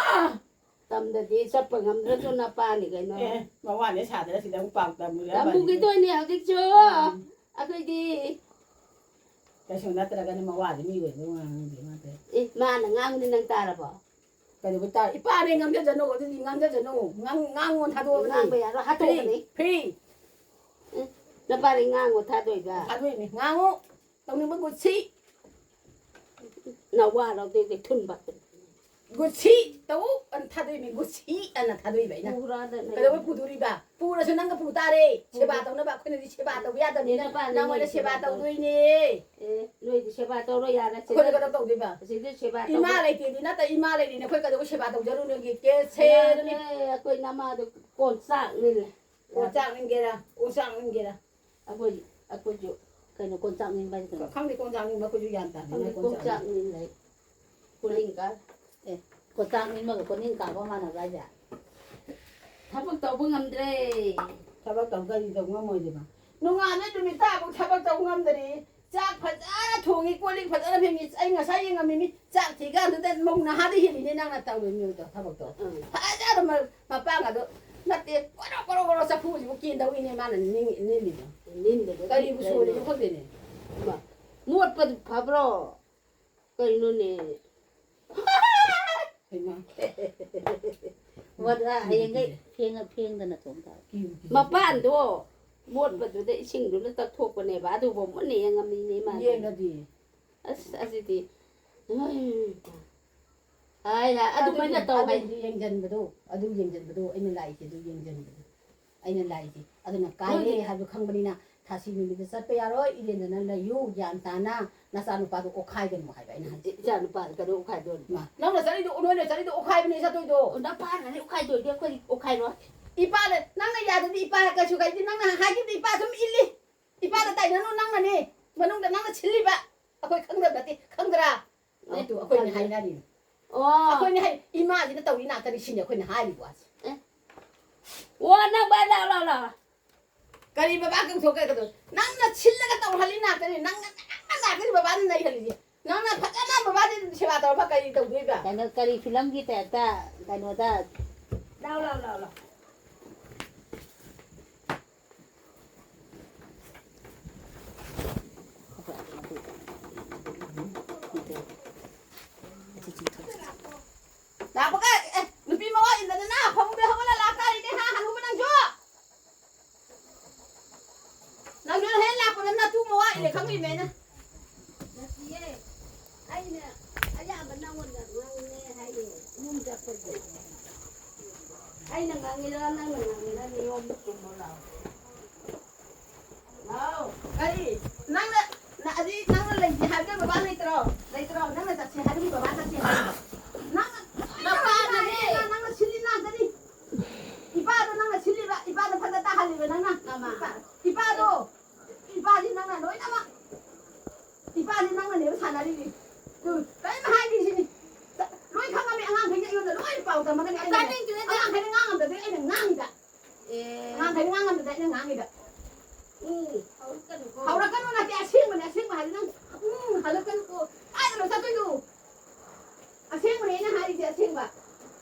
ꯇꯝꯗꯗꯤ ꯆꯠꯄ ꯉꯝꯗ꯭ꯔꯁꯨ ꯅꯄꯥꯅꯤ ꯀꯩꯅꯣ꯫ ꯑꯦ, ꯃꯋꯥꯅꯦ ꯁꯥꯗꯅ ꯁꯤꯗ ꯑꯃꯨꯛ ꯄꯥꯎ ꯇꯝꯃꯨꯔꯦ꯫ ꯇꯝꯃꯨꯈꯤꯗꯣꯏꯅꯦ ꯍꯧꯖꯤꯛꯁꯨ꯫ ꯎꯝ꯫ ꯑꯩꯈꯣꯏꯗꯤ ꯀꯩꯁꯨ ꯅꯠꯇ꯭ꯔꯒꯅ ꯃꯋꯥꯗꯤ ꯃꯤ ꯑꯣꯏꯕ ꯉꯥꯡꯗꯦ ꯃꯥ ꯇꯧꯔꯤꯁꯦ꯫ ꯑꯦ, ꯃꯥꯅ ꯉꯥꯡꯕꯗꯤ ꯅꯪ ꯇꯥꯔꯕꯣ? ꯀꯩꯗꯧꯕꯩ ꯇꯥ-, ꯏꯄꯥꯅꯦ ꯉꯥꯡꯖꯖꯅꯣ, ꯑꯗꯨꯗꯤ ꯉꯥꯡꯖꯖꯅꯣ꯫ ꯉꯥꯡ-, ꯉꯥꯡꯉꯣ ꯊꯥꯗꯣꯛꯑꯕꯅꯤ꯫ ꯉꯥꯡꯕ ꯌꯥꯔꯣꯏ, ꯍꯥꯠꯇꯣꯛꯀꯅꯤ꯫ Free, free꯫ ꯎꯝ, ꯅꯄꯥꯗꯤ ꯉꯥꯡꯉꯣ ꯊꯥꯗꯣꯛꯏꯕ꯫ ꯊꯥꯗꯣꯛꯏꯅꯦ꯫ ꯉꯥꯡꯉꯨ꯫ ꯇꯧꯅꯤꯡꯕ ꯀꯨꯁꯤ꯫ ꯅꯋꯥ ꯂꯧꯗꯦ, ꯊꯨꯟ ꯄꯥꯛꯄꯅꯤ꯫ ꯒꯨꯠꯁꯤ ꯇꯧ ꯑꯅ ꯊꯥꯗꯣꯛꯏꯃꯤ, ꯒꯨꯠꯁꯤ ꯑꯅ ꯊꯥꯗꯣꯛꯏꯕ ꯑꯩꯅ꯫ ꯄꯨꯔꯥꯗ ꯂꯩ꯫ ꯀꯩꯗꯧꯕꯩ ꯄꯨꯗꯣꯔꯤꯕ? ꯄꯨꯔꯁꯨ ꯅꯪꯒ ꯄꯨ ꯇꯥꯔꯦ꯫ ꯄꯨꯔ- ꯁꯦꯕꯥ ꯇꯧꯅꯕ ꯑꯩꯈꯣꯏꯅꯗꯤ ꯁꯦꯕꯥ ꯇꯧꯕ ꯌꯥꯗꯕꯅꯤꯅ ꯅꯦꯅꯦ ꯄꯥꯟ ꯅꯪꯉꯣꯟꯗ ꯅꯦꯅꯦ ꯁꯦꯕꯥ ꯁꯦꯕꯥ ꯇꯧ- ꯇꯧꯗꯣꯏꯅꯦ꯫ ꯑꯦ, ꯅꯣꯏꯗꯤ ꯁꯦꯕꯥ ꯇꯧꯔꯣ ꯌꯥꯔꯦ, ꯑꯩꯈꯣꯏꯅ ꯁꯤꯗ꯫ ꯀꯩꯗꯧ ꯇꯧꯗꯣꯏꯕ? ꯑꯁꯤꯗ ꯁꯦꯕꯥ ꯏꯃꯥ ꯇꯧꯕ- ꯂꯩꯇꯦꯗꯤ ꯅꯠꯇ ꯏꯃꯥ ꯂꯩꯔꯤꯅꯦ ꯑꯩꯈꯣꯏ ꯀꯩꯗꯧꯕ ꯁꯦꯕꯥ ꯇꯧꯖꯔꯨꯅꯦꯒꯦ? ꯀꯦ ꯁꯦꯗꯨꯅꯤ꯫ ꯌꯥꯔꯦ, ꯑꯩꯈꯣꯏ ꯅꯃꯥꯗꯣ ꯀꯣꯟꯆꯥꯛꯅꯤꯅꯦ꯫ ꯀꯣꯟꯆꯥꯛꯅꯤꯡꯒꯦꯔꯥ? ꯀꯣꯟꯆꯥꯛꯅꯤꯡꯒꯦꯔꯥ? ꯑꯩꯈꯣꯏ, ꯑꯩꯈꯣꯏꯁꯨ ꯀꯩꯅꯣ ꯀꯣꯟꯆꯥꯛꯅꯤꯡꯕ ꯍꯥꯏꯁꯦ ꯀꯩꯅꯣ? ꯈꯪꯗꯦ, ꯀꯣꯟꯆꯥꯛꯅꯤꯡꯕ ꯑꯩꯈꯣꯏꯁꯨ ꯒ꯭ꯌꯥꯟ ꯇꯥꯗꯦ꯫ ꯈꯪꯗꯦ, ꯅꯣꯏ ꯀꯣꯟꯆꯥꯛꯅꯤꯡꯕ꯫ ꯀꯣꯟꯆꯥꯛꯅꯤꯡ ꯂꯩ꯫ ꯀꯣꯂꯤꯡꯒ꯫ ꯑꯦ, ꯀꯣꯟꯆꯥꯛꯅꯤꯡꯕꯒ ꯀꯣꯅꯤꯡ ꯀꯥꯕ ꯃꯥꯟꯅꯕ꯭ꯔꯥ ꯍꯥꯏꯁꯦ? ꯊꯕꯛ ꯇꯧꯕ ꯉꯝꯗ꯭ꯔꯦ꯫ ꯊꯕꯛ ꯇꯧ ꯀꯔꯤ ꯇꯧ ꯉꯝꯃꯣꯏꯗꯣꯏꯕ? ꯅꯣꯡꯉꯥꯟꯕ ꯅꯨꯃꯤꯠ ꯇꯥꯕꯨ ꯊꯕꯛ ꯇꯧ ꯉꯝꯗ꯭ꯔꯤ꯫ ꯆꯥꯛ ꯐꯖꯅ ꯊꯣꯡꯉꯤ, ꯀꯣꯜ ꯂꯤꯛ ꯐꯖꯅ ꯐꯦꯡꯉꯤ꯫ ꯑꯩ ꯉꯁꯥꯏ ꯌꯦꯡꯉꯝꯃꯤꯅꯤ꯫ ꯆꯥꯛ ꯊꯤꯀꯥꯟꯗꯨꯗ ꯃꯧ ꯅꯍꯥꯗ ꯍꯦꯜꯂꯤꯅꯦ ꯅꯪꯅ ꯇꯧꯔꯤꯕꯗꯣ ꯊꯕꯛꯇꯣ꯫ ꯎꯝ꯫ ꯐꯖꯅ ꯃ-, ꯃꯄꯥꯡ ꯑꯗꯣ ꯅꯠꯇꯦ, ꯀꯣꯔꯣ ꯀꯣꯔꯣ ꯀꯣꯔꯣ ꯆꯐꯨꯁꯤꯕꯨ ꯀꯦꯟꯗꯧꯏꯅꯦ ꯃꯥꯅ ꯅꯤꯡ-, ꯅꯤꯜꯂꯤꯗꯣ꯫ ꯅꯤꯟꯗꯗꯤ ꯀꯔꯤꯕꯨ ꯀꯩꯅꯣ? ꯁꯣꯜꯂꯤꯅꯣ ꯈꯪꯗꯦꯅꯦ꯫ ꯏꯃꯥ, ꯃꯣꯠꯄꯗꯨ ꯐꯕ꯭ꯔꯣ? ꯀꯩꯅꯣꯅꯦ? ꯍꯩꯃꯥ꯫ ꯃꯣꯠꯂ ꯍꯌꯦꯡꯈꯩ ꯐꯦꯡꯉ-, ꯐꯦꯡꯗꯅ ꯊꯣꯡ ꯇꯥꯕ꯫ ꯀꯤꯕꯨ ꯀꯤꯖꯩ꯫ ꯃꯄꯥꯟꯗꯣ ꯃꯣꯠꯄꯗꯨꯗ ꯏꯁꯤꯡꯗꯨꯅ ꯇꯛꯊꯣꯛꯄꯅꯦꯕ, ꯑꯗꯨꯕꯨ ꯃꯨꯟꯅ ꯌꯦꯡꯉꯝꯃꯤꯅꯦ ꯃꯥꯗꯤ꯫ ꯌꯦꯡꯉꯗꯤ꯫ ꯑꯁ, ꯑꯁꯤꯗꯤ꯫ ꯎꯝ꯫ ꯍꯥꯏ, ꯍꯥꯏ, ꯑꯗꯨꯃꯥꯏꯅ ꯑꯗꯨꯗꯤ, ꯇꯧ ꯍꯥꯏ꯫ ꯑꯗꯨꯗꯤ ꯌꯦꯡꯁꯤꯟꯕꯗꯣ, ꯑꯗꯨ ꯌꯦꯡꯁꯤꯟꯕꯗꯣ, ꯑꯩꯅ ꯂꯥꯛꯏꯁꯦ ꯑꯗꯨ ꯌꯦꯡꯁꯤꯟꯕꯗꯣ꯫ ꯑꯩꯅ ꯂꯥꯛꯏꯁꯦ꯫ ꯑꯗꯨꯅ ꯀꯥꯏꯔꯦ ꯅꯣꯏꯗꯤ ꯍꯥꯏꯕꯗꯨ ꯈꯪꯕꯅꯤꯅ ꯊꯥꯁꯤ ꯅꯨꯃꯤꯠꯇ ꯆꯠꯄ ꯌꯥꯔꯣꯏ, ꯏꯔꯦꯟꯖꯅ ꯂꯩꯌꯨ, ꯒ꯭ꯌꯥꯟ ꯇꯥꯅ ꯅꯆꯥꯅꯨꯄꯥꯗꯣ ꯑꯣꯛꯈꯥꯏꯒꯅꯨ ꯍꯥꯏꯕ ꯑꯩꯅ ꯍꯥꯏꯁꯦ꯫ ꯏꯆꯥ ꯅꯨꯄꯥ ꯀꯩꯗꯧ ꯑꯣꯛꯈꯥꯏꯗꯣꯔꯤꯕ? ꯃꯥ, ꯅꯪꯅ ꯆꯠꯂꯤꯗꯣ, ꯅꯣꯏꯅ ꯆꯠꯂꯤꯗꯣ ꯑꯣꯛꯈꯥꯏꯕꯅꯦ ꯆꯠꯇꯣꯏꯗꯣ꯫ ꯑꯣ, ꯅꯄꯥꯅꯅꯦ ꯑꯣꯛꯈꯥꯏꯗꯣꯏꯗꯤ, ꯑꯩꯈꯣꯏꯗꯤ ꯑꯣꯛꯈꯥꯏꯔꯣꯏ꯫ ꯏꯄꯥꯗ, ꯅꯪꯅ ꯌꯥꯗꯗꯤ ꯏꯄꯥ ꯀꯩꯁꯨ ꯀꯥꯏꯗꯦ, ꯅꯪꯅ ꯍꯥꯏꯈꯤꯕꯗꯤ ꯏꯄꯥ ꯑꯗꯨꯝ ꯏꯜꯂꯤ꯫ ꯏꯄꯥꯗ ꯇꯥꯏꯅꯅꯨ, ꯅꯪꯅꯅꯦ ꯃꯅꯨꯡꯗ ꯅꯪꯅ ꯁꯤꯜꯂꯤꯕ꯫ ꯑꯩꯈꯣꯏ ꯈꯪꯗꯕ ꯅꯠꯇꯦ, ꯈꯪꯗ꯭ꯔꯥ? ꯑꯦ, ꯑꯗꯨ ꯑꯩꯈꯣꯏꯅ ꯈꯪꯗꯦ꯫ ꯍꯥꯏꯅꯔꯤꯅꯤ꯫ ꯑꯣ꯫ ꯑꯩꯈꯣꯏꯅ ꯍꯥꯏ, ꯏꯃꯥꯁꯤꯅ ꯇꯧꯔꯤ ꯉꯥꯛꯇꯅꯤ ꯁꯤꯅꯤ ꯑꯩꯈꯣꯏꯅ ꯍꯥꯏꯔꯤꯕ ꯋꯥꯁꯦ꯫ ꯑꯦ꯫ ꯑꯣ, ꯅꯪ ꯕꯥ ꯂꯥꯎ, ꯂꯥꯎ, ꯂꯥꯎ꯫ ꯀꯔꯤ ꯕꯕꯥ ꯀꯧꯊꯣꯛ ꯀꯩꯗꯧ? ꯅꯪꯅ ꯁꯤꯜꯂꯒ ꯇꯧꯍꯜꯂꯤ ꯉꯥꯛꯇꯅꯤ꯫ ꯅꯪꯅ, ꯅꯪꯅ ꯉꯥꯛꯇꯅꯤ ꯕꯕꯥꯅ ꯅꯩꯍꯜꯂꯤꯁꯦ꯫ ꯅꯪꯅ ꯐꯖꯅ ꯕꯕꯥꯗꯤ ꯁꯦꯕꯥ ꯇꯧꯔꯕ ꯀꯔꯤ ꯇꯧꯗꯣꯏꯕ? ꯀꯩꯅꯣ, ꯀꯔꯤ ꯐꯤꯂꯝꯒꯤ ꯇꯥꯏꯞꯇ ꯀꯩꯅꯣꯗ ꯂꯥꯎ, ꯂꯥꯎ, ꯂꯥꯎ, ꯂꯥꯎ꯫ ꯂꯥꯛꯄꯒ, ꯑꯦ, ꯅꯨꯄꯤ ꯃꯋꯥ ꯏꯟꯗꯗꯅ ꯐꯃꯨꯡꯗ ꯍꯧꯒꯠꯂ ꯂꯥꯛꯇꯥꯔꯤꯅꯦ, ꯍꯥ, ꯍꯅꯨꯕ ꯅꯪꯁꯨ? ꯅꯪꯁꯨ ꯍꯦꯛ ꯂꯥꯛꯄꯗ ꯅꯇꯨ ꯃꯋꯥ ꯏꯜꯂꯦ ꯈꯪꯉꯤꯃꯦ ꯑꯩꯅ꯫ ꯅꯠꯇꯤꯌꯦ꯫ ꯑꯩꯅ ꯑꯌꯥ ꯅꯪꯉꯣꯟꯗ ꯉꯥꯡꯅꯦ ꯍꯥꯏꯌꯦ, ꯌꯨꯝ ꯆꯠꯄꯒꯤ꯫ ꯑꯩꯅ ꯉꯥꯡꯉꯤꯔ, ꯅꯪꯅ ꯉꯥꯡꯉꯤꯔ, ꯅꯌꯣꯝꯗ ꯀꯨꯝꯃꯣ ꯂꯥꯛꯑꯣ꯫ ꯂꯥꯛꯑꯣ꯫ ꯀꯔꯤ? ꯅꯪꯅ, ꯅ-, ꯑꯗꯤ ꯅꯪꯅ ꯂꯩꯁꯦ ꯍꯥꯏꯕꯗ ꯕꯕꯥ ꯂꯩꯇ꯭ꯔꯣ? ꯂꯩꯇ꯭ꯔꯣ? ꯅꯪꯅ ꯆꯠꯁꯦ ꯍꯥꯏꯕꯒꯤ ꯕꯕꯥ ꯆꯠꯁꯦ ꯍꯥꯏꯕ꯫ ꯅꯪꯅ, ꯅꯪꯅ ꯁꯤꯜꯂꯤ ꯉꯥꯛꯇꯅꯤ꯫ ꯏꯄꯥꯗꯣ ꯅꯪꯅ ꯁꯤꯜꯂꯤꯕ, ꯏꯄꯥꯗꯣ ꯐꯠꯇ ꯇꯥꯍꯜꯂꯤꯕ ꯅꯪꯅ꯫ ꯏꯄꯥ-, ꯏꯄꯥꯗꯣ, ꯏꯄꯥꯗꯤ ꯅꯪꯅ ꯂꯣꯏꯅꯃꯛ, ꯏꯄꯥꯗꯤ ꯅꯪꯅꯅꯦꯕ ꯁꯥꯟꯅꯔꯤꯁꯦ꯫ ꯇꯨ, ꯀꯔꯤꯝ ꯍꯥꯏꯗ꯭ꯔꯤꯁꯤꯅꯤ꯫ ꯆ-, ꯂꯣꯏ ꯈꯪꯉꯝꯃꯤ, ꯑꯉꯥꯡꯈꯩꯅ ꯑꯩꯉꯣꯟꯗ ꯂꯣꯏ ꯄꯥꯎ ꯇꯝꯃꯒꯅꯤ ꯑꯩꯅꯅꯦ꯫ ꯇꯥꯅꯤꯡꯗ꯭ꯔꯦꯗ꯫ ꯑꯉꯥꯡꯈꯩꯅ ꯉꯥꯡꯉꯝꯗꯕꯗꯒꯤ ꯑꯩꯅ ꯉꯥꯡꯉꯤꯕ꯫ ꯑꯦ꯫ ꯑꯉꯥꯡꯈꯩꯅ ꯉꯥꯡꯉꯝꯗꯕꯗ ꯑꯩꯅ ꯉꯥꯡꯉꯤꯕ꯫ ꯎꯝ, ꯍꯧꯔꯛꯀꯅꯨꯀꯣ꯫ ꯍꯧꯔꯛꯀꯅꯨ ꯅꯠꯇꯦ, ꯑꯁꯦꯡꯕꯅꯦ, ꯑꯁꯦꯡꯕ ꯍꯥꯏꯗꯤ ꯅꯪ, ꯎꯝ, ꯍꯜꯂꯛꯀꯅꯨꯀꯣ꯫ ꯀꯥꯏꯗꯅꯣ ꯆꯠꯇꯣꯏꯗꯣ? ꯑꯁꯦꯡꯕꯅꯦ ꯑꯩꯅ ꯍꯥꯏꯔꯤꯁꯦ, ꯑꯁꯦꯡꯕ꯫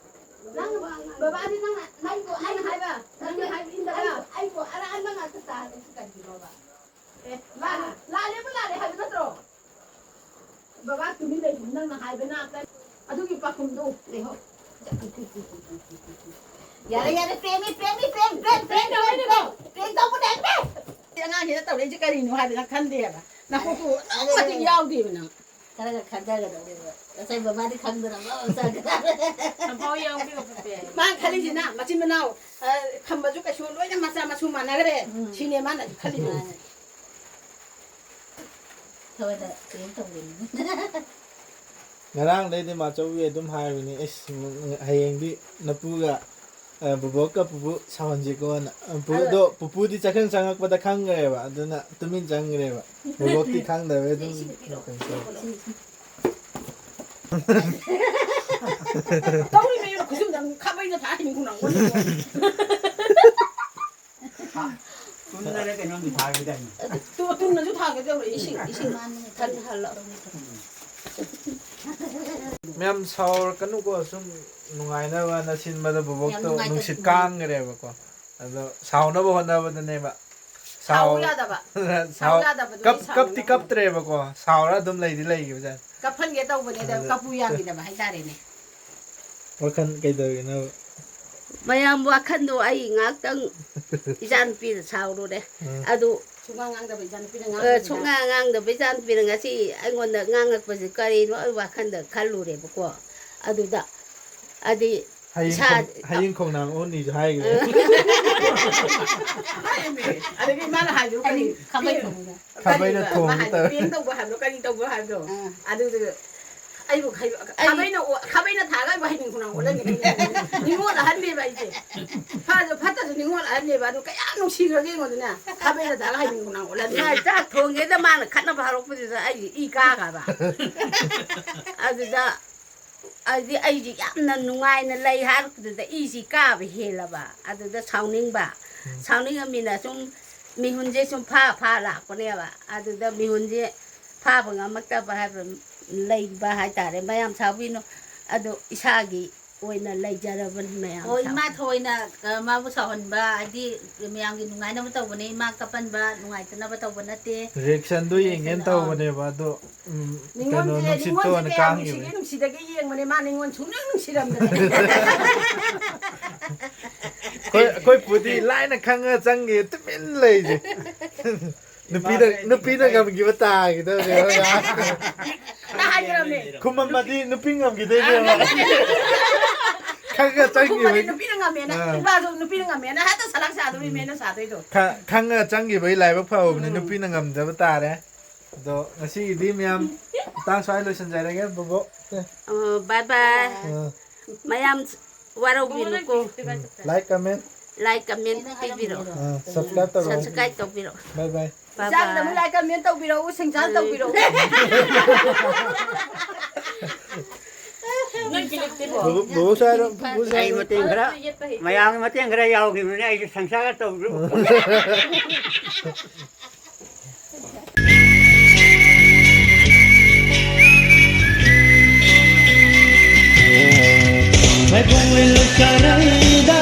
ꯅꯪ, ꯕꯕꯥꯗꯤ ꯅꯪꯅ ꯍꯥꯏꯗꯣ ꯑꯩꯅ ꯍꯥꯏꯕ, ꯅꯪꯅ ꯍꯥꯏꯕ ꯏꯟꯗꯕ꯫ ꯑꯩꯕꯨ, ꯑꯩꯕꯨ ꯑꯔꯥꯟꯕ ꯉꯥꯛꯇ ꯇꯥꯔꯦ, ꯁꯤ ꯀꯔꯤꯒꯤꯅꯣꯕ? ꯑꯦ, ꯂꯥꯜꯂꯦ, ꯂꯥꯜꯂꯦꯕꯨ ꯂꯥꯜꯂꯦ ꯍꯥꯏꯕ ꯅꯠꯇ꯭ꯔꯣ? ꯕꯕꯥ ꯇꯨꯃꯤꯟ ꯂꯩꯕ ꯅꯪꯅ ꯍꯥꯏꯕ ꯅꯥꯛꯇ ꯑꯗꯨꯒꯤ ꯄꯥꯈꯨꯝꯗꯣ ꯂꯩꯍꯧ꯫ ꯌꯥꯔꯦ, ꯌꯥꯔꯦ, ꯄ꯭ꯔꯦꯝꯃꯤ, ꯄ꯭ꯔꯦꯝꯃꯤ, ꯄ꯭ꯔꯦꯝ, ꯄ꯭ꯔꯦꯝ, ꯄ꯭ꯔꯦꯝ, ꯄ꯭ꯔꯦꯝ, ꯄ꯭ꯔꯦꯝ, ꯄ꯭ꯔꯦꯝ ꯇꯧꯕꯅꯦ, ꯄ꯭ꯔꯦꯝ꯫ ꯑꯉꯥꯡꯁꯤꯅ ꯇꯧꯔꯛꯏꯁꯦ ꯀꯔꯤꯅꯣ ꯍꯥꯏꯕ ꯅꯪ ꯈꯟꯗꯦꯕ꯫ ꯅꯈꯣꯛꯇꯨ ꯑꯃꯠꯇ ꯌꯥꯎꯗꯦꯕ ꯅꯪ꯫ ꯈꯔꯒ ꯈꯟꯊꯒꯗꯧꯅꯦꯕ꯫ ꯉꯁꯥꯏ ꯕꯕꯥꯗꯤ ꯈꯪꯗꯅ ꯂꯣꯏ ꯆꯠꯈ꯭ꯔꯦ꯫ ꯑꯝꯐꯥꯎ ꯌꯥꯎꯗꯦ ꯄꯨꯄꯨ꯫ ꯃꯥ ꯈꯜꯂꯤꯁꯤꯅ ꯃꯆꯤꯟ ꯃꯅꯥꯎ, ꯑ, ꯈꯝꯕꯁꯨ ꯀꯩꯁꯨ ꯂꯣꯏꯅ ꯃꯆꯥ ꯃꯁꯨ ꯃꯥꯟꯅꯈ꯭ꯔꯦ꯫ ꯎꯝ꯫ ꯁꯤꯅꯦ ꯃꯥꯅꯁꯨ ꯈꯜꯂꯤꯗꯣ꯫ ꯃꯥꯅꯦ꯫ ꯊꯕꯛꯇ ꯀꯩꯅꯣ ꯇꯧꯗꯣꯏꯅꯤ꯫ ꯉꯔꯥꯡꯗꯩꯗꯤ ꯃꯥꯆꯧꯕꯤ ꯑꯗꯨꯝ ꯍꯥꯏꯕꯅꯤ, "ꯑꯩꯁ, ꯍꯌꯦꯡꯗꯤ ꯅꯄꯨꯒ, ꯑ, ꯕꯣꯕꯣꯛꯀ ꯄꯨꯄꯨ ꯁꯥꯎꯍꯟꯁꯤꯀꯣꯅ"꯫ ꯑꯗꯣ ꯄꯨꯄꯨꯗꯤ ꯆꯥꯛꯈꯪ ꯆꯪꯉꯛꯄꯗ ꯈꯪꯈ꯭ꯔꯦꯕ, ꯑꯗꯨꯅ ꯇꯨꯃꯤꯟ ꯆꯪꯈ꯭ꯔꯦꯕ꯫ ꯕꯣꯕꯣꯛꯇꯤ ꯈꯪꯗꯕꯩ ꯑꯗꯨꯝ ꯀꯩꯅꯣ ꯇꯧꯋꯦ꯫ ꯇꯧꯔꯤꯕ ꯈꯨꯁꯨꯝꯗ ꯈꯥꯕꯩꯗ ꯊꯥ ꯍꯤꯡꯈꯨ ꯅꯪꯉꯣꯟꯗ꯫ ꯇꯨꯝꯅꯔꯦ ꯀꯩꯅꯣꯝꯗꯤ ꯊꯥꯈꯤꯗꯥꯏꯅꯦ? ꯇꯨ-, ꯇꯨꯝꯅꯁꯨ ꯊꯥꯒꯦ ꯇꯧꯔꯦ, ꯏꯁꯤꯡ, ꯏꯁꯤꯡ꯫ ꯃꯥꯅꯦ꯫ ꯊꯟꯍꯜꯂꯣ꯫ ꯃꯌꯥꯝ ꯁꯥꯎꯔꯛꯀꯅꯨꯀꯣ, ꯁꯨꯝ ꯅꯨꯡꯉꯥꯏꯅꯕꯅ ꯁꯤꯟꯕꯗ ꯕꯣꯕꯣꯛꯇꯣ ꯌꯥꯝ ꯅꯨꯡꯉꯥꯏꯇꯕ ꯅꯨꯡꯁꯤꯠ ꯏꯃꯥ꯫ ꯀꯥꯡꯈ꯭ꯔꯦꯕꯀꯣ꯫ ꯑꯗꯣ ꯁꯥꯎꯅꯕ ꯍꯣꯠꯅꯕꯗꯅꯦꯕ꯫ ꯁꯥꯎ ꯁꯥꯎ-, ꯌꯥꯗꯕ꯫ ꯁꯥꯎ-, ꯁꯥꯎ ꯌꯥꯗꯕꯗꯨꯗꯤ ꯀꯞ-, ꯀꯞꯇꯤ ꯁꯥꯎꯅꯕ꯫ ꯀꯞꯇ꯭ꯔꯦꯕꯀꯣ꯫ ꯁꯥꯎꯔ ꯑꯗꯨꯝ ꯂꯩꯗꯤ ꯂꯩꯈꯤꯕꯖꯥꯠꯅꯤ꯫ ꯀꯞꯍꯟꯒꯦ ꯇꯧꯕꯅꯦ, ꯑꯗ ꯑꯗ ꯀꯞꯄꯨ ꯌꯥꯈꯤꯗꯕ ꯍꯥꯏꯇꯥꯔꯦꯅꯦ꯫ ꯋꯥꯈꯜ ꯀꯩꯗꯧꯔꯤꯅꯣ? ꯃꯌꯥꯝ ꯋꯥꯈꯜꯗꯣ ꯑꯩ ꯉꯥꯛꯇꯪ ꯏꯆꯥꯅꯨꯄꯤꯗ ꯁꯥꯎꯔꯨꯔꯦ꯫ ꯎꯝ꯫ ꯑꯗꯨ ꯁꯨꯡꯉꯥꯡ ꯉꯥꯡꯗꯕ ꯏꯆꯥꯅꯨꯄꯤꯅ ꯑ, ꯉꯥꯡꯕꯁꯤꯅ꯫ ꯁꯨꯡꯉꯥꯡ ꯉꯥꯡꯗꯕ ꯏꯆꯥꯅꯨꯄꯤꯅ ꯉꯁꯤ ꯑꯩꯉꯣꯟꯗ ꯉꯥꯡꯉꯛꯄꯁꯦ ꯀꯔꯤꯅꯣ ꯑꯩ ꯋꯥꯈꯜꯗ ꯈꯜꯂꯨꯔꯦꯕꯀꯣ꯫ ꯑꯗꯨꯗ ꯍꯥꯏꯗꯤ ꯍꯌꯦꯡ ꯏꯁꯥ- ꯈꯣꯡ-, ꯍꯌꯦꯡ ꯈꯣꯡꯅꯥꯡ ꯑꯣꯟꯅꯤꯁꯨ ꯍꯥꯏꯈ꯭ꯔꯦ꯫ ꯍꯥꯏꯔꯝꯃꯦ꯫ ꯑꯗꯒꯤ ꯃꯥꯅ ꯍꯥꯏꯕꯗꯣ ꯀꯔꯤ? ꯈꯥꯕꯩ ꯊꯣꯡꯕꯗ꯫ ꯈꯥꯕꯩꯅ ꯀꯔꯤꯕ? ꯊꯣꯡꯕ ꯃꯥ ꯍꯥꯏꯗꯣ ꯇꯧꯔꯦ꯫ ꯄꯦꯡ ꯇꯧꯕ ꯍꯥꯏꯕ꯭ꯔꯣ? ꯀꯔꯤ ꯇꯧꯕ ꯍꯥꯏꯕ꯭ꯔꯣ? ꯑꯥ꯫ ꯑꯗꯨꯗꯨꯒ ꯑꯩꯕꯨ ꯈꯥꯏ-, ꯑꯩ ꯈꯥꯕꯩꯅ ꯑꯣ-, ꯈꯥꯕꯩꯅ ꯊꯥꯔꯒ ꯑꯩꯕꯨ ꯍꯌꯦꯡ ꯈꯣꯡꯅꯥꯡ ꯑꯣꯜꯍꯟꯒꯦ꯫ ꯅꯤꯡꯉꯣꯜ ꯑꯍꯟꯅꯦꯕ ꯑꯩꯁꯦ꯫ ꯐꯔꯁꯨ ꯐꯠꯇ꯭ꯔꯁꯨ ꯅꯤꯡꯉꯣꯜ ꯑꯍꯟꯅꯦꯕ꯫ ꯑꯗꯨ ꯀꯌꯥꯝ ꯅꯨꯡꯁꯤꯈ꯭ꯔꯒꯦ ꯌꯦꯡꯉꯣꯗꯅ꯫ ꯈꯥꯕꯩꯅ ꯊꯥꯔꯒ ꯍꯌꯦꯡ ꯈꯣꯡꯅꯥꯡ ꯑꯣꯜꯍꯟꯒꯦ꯫ ꯃꯥ ꯆꯥꯛ ꯊꯣꯡꯒꯦꯗ ꯃꯥꯅ ꯈꯠꯅꯕ ꯍꯧꯔꯛꯄꯗꯨꯗ ꯑꯩ ꯏ ꯀꯥꯈ꯭ꯔꯕ꯫ ꯑꯗꯨꯗ ꯑꯗꯨꯗꯤ ꯑꯩꯁꯦ ꯌꯥꯝꯅ ꯅꯨꯡꯉꯥꯏꯅ ꯂꯩ ꯍꯥꯏꯔꯛꯄꯗꯨꯗ ꯏꯁꯤ ꯀꯥꯕ ꯍꯦꯜꯂꯕ꯫ ꯑꯗꯨꯗ ꯁꯥꯎꯅꯤꯡꯕ꯫ ꯎꯝ꯫ ꯁꯥꯎꯅꯤꯡꯉꯃꯤꯅ ꯁꯨꯝ ꯃꯤꯍꯨꯟꯁꯦ ꯁꯨꯝ ꯐꯥ ꯐꯥ ꯂꯥꯛꯄꯅꯦꯕ꯫ ꯑꯗꯨꯗ ꯃꯤꯍꯨꯟꯁꯦ ꯐꯥꯕ ꯉꯝꯃꯛꯇꯕ ꯍꯥꯏꯕ, ꯂꯩꯕ ꯍꯥꯏꯇꯥꯔꯦ꯫ ꯃꯌꯥꯝ ꯁꯥꯎꯕꯤꯅꯨ꯫ ꯑꯗꯣ ꯏꯁꯥꯒꯤ ꯑꯣꯏꯅ ꯂꯩꯖꯔꯕꯅꯤ ꯃꯌꯥꯝ ꯍꯣꯏ, ꯁꯥꯎ- ꯏꯃꯥ ꯊꯑꯣꯏꯅ, ꯑ, ꯃꯥꯕꯨ ꯁꯥꯎꯍꯟꯕ, ꯍꯥꯏꯗꯤ ꯃꯌꯥꯝꯒꯤ ꯅꯨꯡꯉꯥꯏꯅꯕ ꯇꯧꯕꯅꯦ꯫ ꯏꯃꯥ ꯀꯞꯍꯟꯕ, ꯅꯨꯡꯉꯥꯏꯇꯅꯕ ꯇꯧꯕ ꯅꯠꯇꯦ꯫ Reactionꯗꯣ ꯌꯦꯡꯒꯦꯅ ꯑꯥ꯫ ꯇꯧꯕꯅꯦꯕ, ꯑꯗꯣ, ꯎꯝ, ꯅꯤꯉꯣꯜꯁꯦ, ꯀꯩꯅꯣ, ꯅꯨꯡꯁꯤꯠꯇꯣ ꯅꯤꯉꯣꯜꯁꯦ ꯑꯣꯏꯅ ꯀꯌꯥ ꯀꯥꯡꯈꯤꯕꯅꯦ꯫ ꯅꯨꯡꯁꯤꯒꯦ ꯅꯨꯡꯁꯤꯗꯒꯦ ꯌꯦꯡꯕꯅꯦ, ꯃꯥ ꯅꯤꯉꯣꯜ ꯁꯨꯡꯅꯨꯡ ꯅꯨꯡꯁꯤꯔꯝꯗꯕꯅꯦ꯫ ꯑꯩꯈꯣꯏ, ꯑꯩꯈꯣꯏ ꯄꯨꯗꯤ ꯂꯥꯏꯅ ꯈꯪꯉ ꯆꯪꯒꯦ ꯇꯨꯃꯤꯟ ꯂꯩꯁꯦ꯫ ꯅꯨꯄꯤꯅ, ꯅꯨꯄꯤꯅ ꯉꯝꯈꯤꯕ ꯇꯥꯈꯤꯗꯕꯅꯦꯕ꯫ ꯅ ꯍꯥꯏꯈ꯭ꯔꯕꯅꯦ꯫ ꯈꯨꯝꯃꯝꯃꯗꯤ ꯅꯨꯄꯤ ꯉꯝꯈꯤꯗꯣꯏꯅꯦꯕ꯫ ꯈꯪꯉ ꯈꯨꯝꯃꯗꯤ ꯆꯪꯈꯤꯕꯒꯤ꯫ ꯅꯨꯄꯤꯅ ꯉꯝꯃꯦꯅ꯫ ꯑꯥ꯫ ꯏꯄꯥꯁꯨ ꯅꯨꯄꯤꯅ ꯉꯝꯃꯦꯅ ꯍꯦꯛꯇ ꯁꯂꯥꯛ ꯁꯥꯗꯣꯔꯤꯃꯦꯅ ꯁꯥꯗꯣꯏꯗꯣ꯫ ꯈ-, ꯈꯪꯉ ꯆꯪꯈꯤꯕꯒꯤ ꯂꯥꯏꯕꯛ ꯐꯕꯅꯦ꯫ ꯎꯝ꯫ ꯅꯨꯄꯤꯅ ꯉꯝꯖꯕ ꯇꯥꯔꯦ꯫ ꯑꯗꯣ ꯉꯁꯤꯒꯤꯗꯤ ꯃꯌꯥꯝ ꯃꯇꯥꯡ ꯁ꯭ꯋꯥꯏ ꯂꯣꯏꯁꯤꯟꯖꯔꯒꯦ, ꯕꯣꯕꯣꯛ꯫ ꯑꯦ꯫ ꯑ, bye bye꯫ ꯑ꯫ ꯃꯌꯥꯝ ꯋꯥꯔꯧꯕꯤꯅꯨꯀꯣ꯫ ꯎꯝ, like, comment꯫ Like, comment ꯄꯤꯕꯤꯔꯛꯑꯣ꯫ ꯑ, subscribe ꯇꯧꯔꯛꯑꯣ꯫ Subscribe ꯇꯧꯕꯤꯔꯛꯑꯣ꯫ Bye bye꯫ Bye ꯏꯆꯥꯒꯤꯗꯃꯛ bye꯫ Like, comment ꯇꯧꯕꯤꯔꯛꯎ, ꯁꯦꯡꯖꯥꯡ ꯎꯝ꯫ ꯇꯧꯕꯤꯔꯛꯎ꯫ ꯅꯣꯏ ꯀꯤꯂꯤꯞꯇꯤꯕꯣ? ꯕꯣꯕꯣꯛ, ꯕꯣꯕꯣꯛ ꯁ꯭ꯋꯥꯏꯗ, ꯄꯨꯄꯨ ꯁ꯭ꯋꯥꯏꯗ꯫ ꯑꯩ ꯃꯇꯦꯡ ꯈꯔ, ꯃꯌꯥꯝꯒꯤ ꯃꯇꯦꯡ ꯈꯔ ꯌꯥꯎꯈꯤꯕꯅꯤꯅ ꯑꯩꯁꯨ ꯁꯪꯁꯥꯔ ꯇꯧꯕꯤꯔꯛꯎ꯫ ꯃꯥꯏꯕꯣꯡ ꯂꯣꯏ ꯆꯥꯔꯩꯗ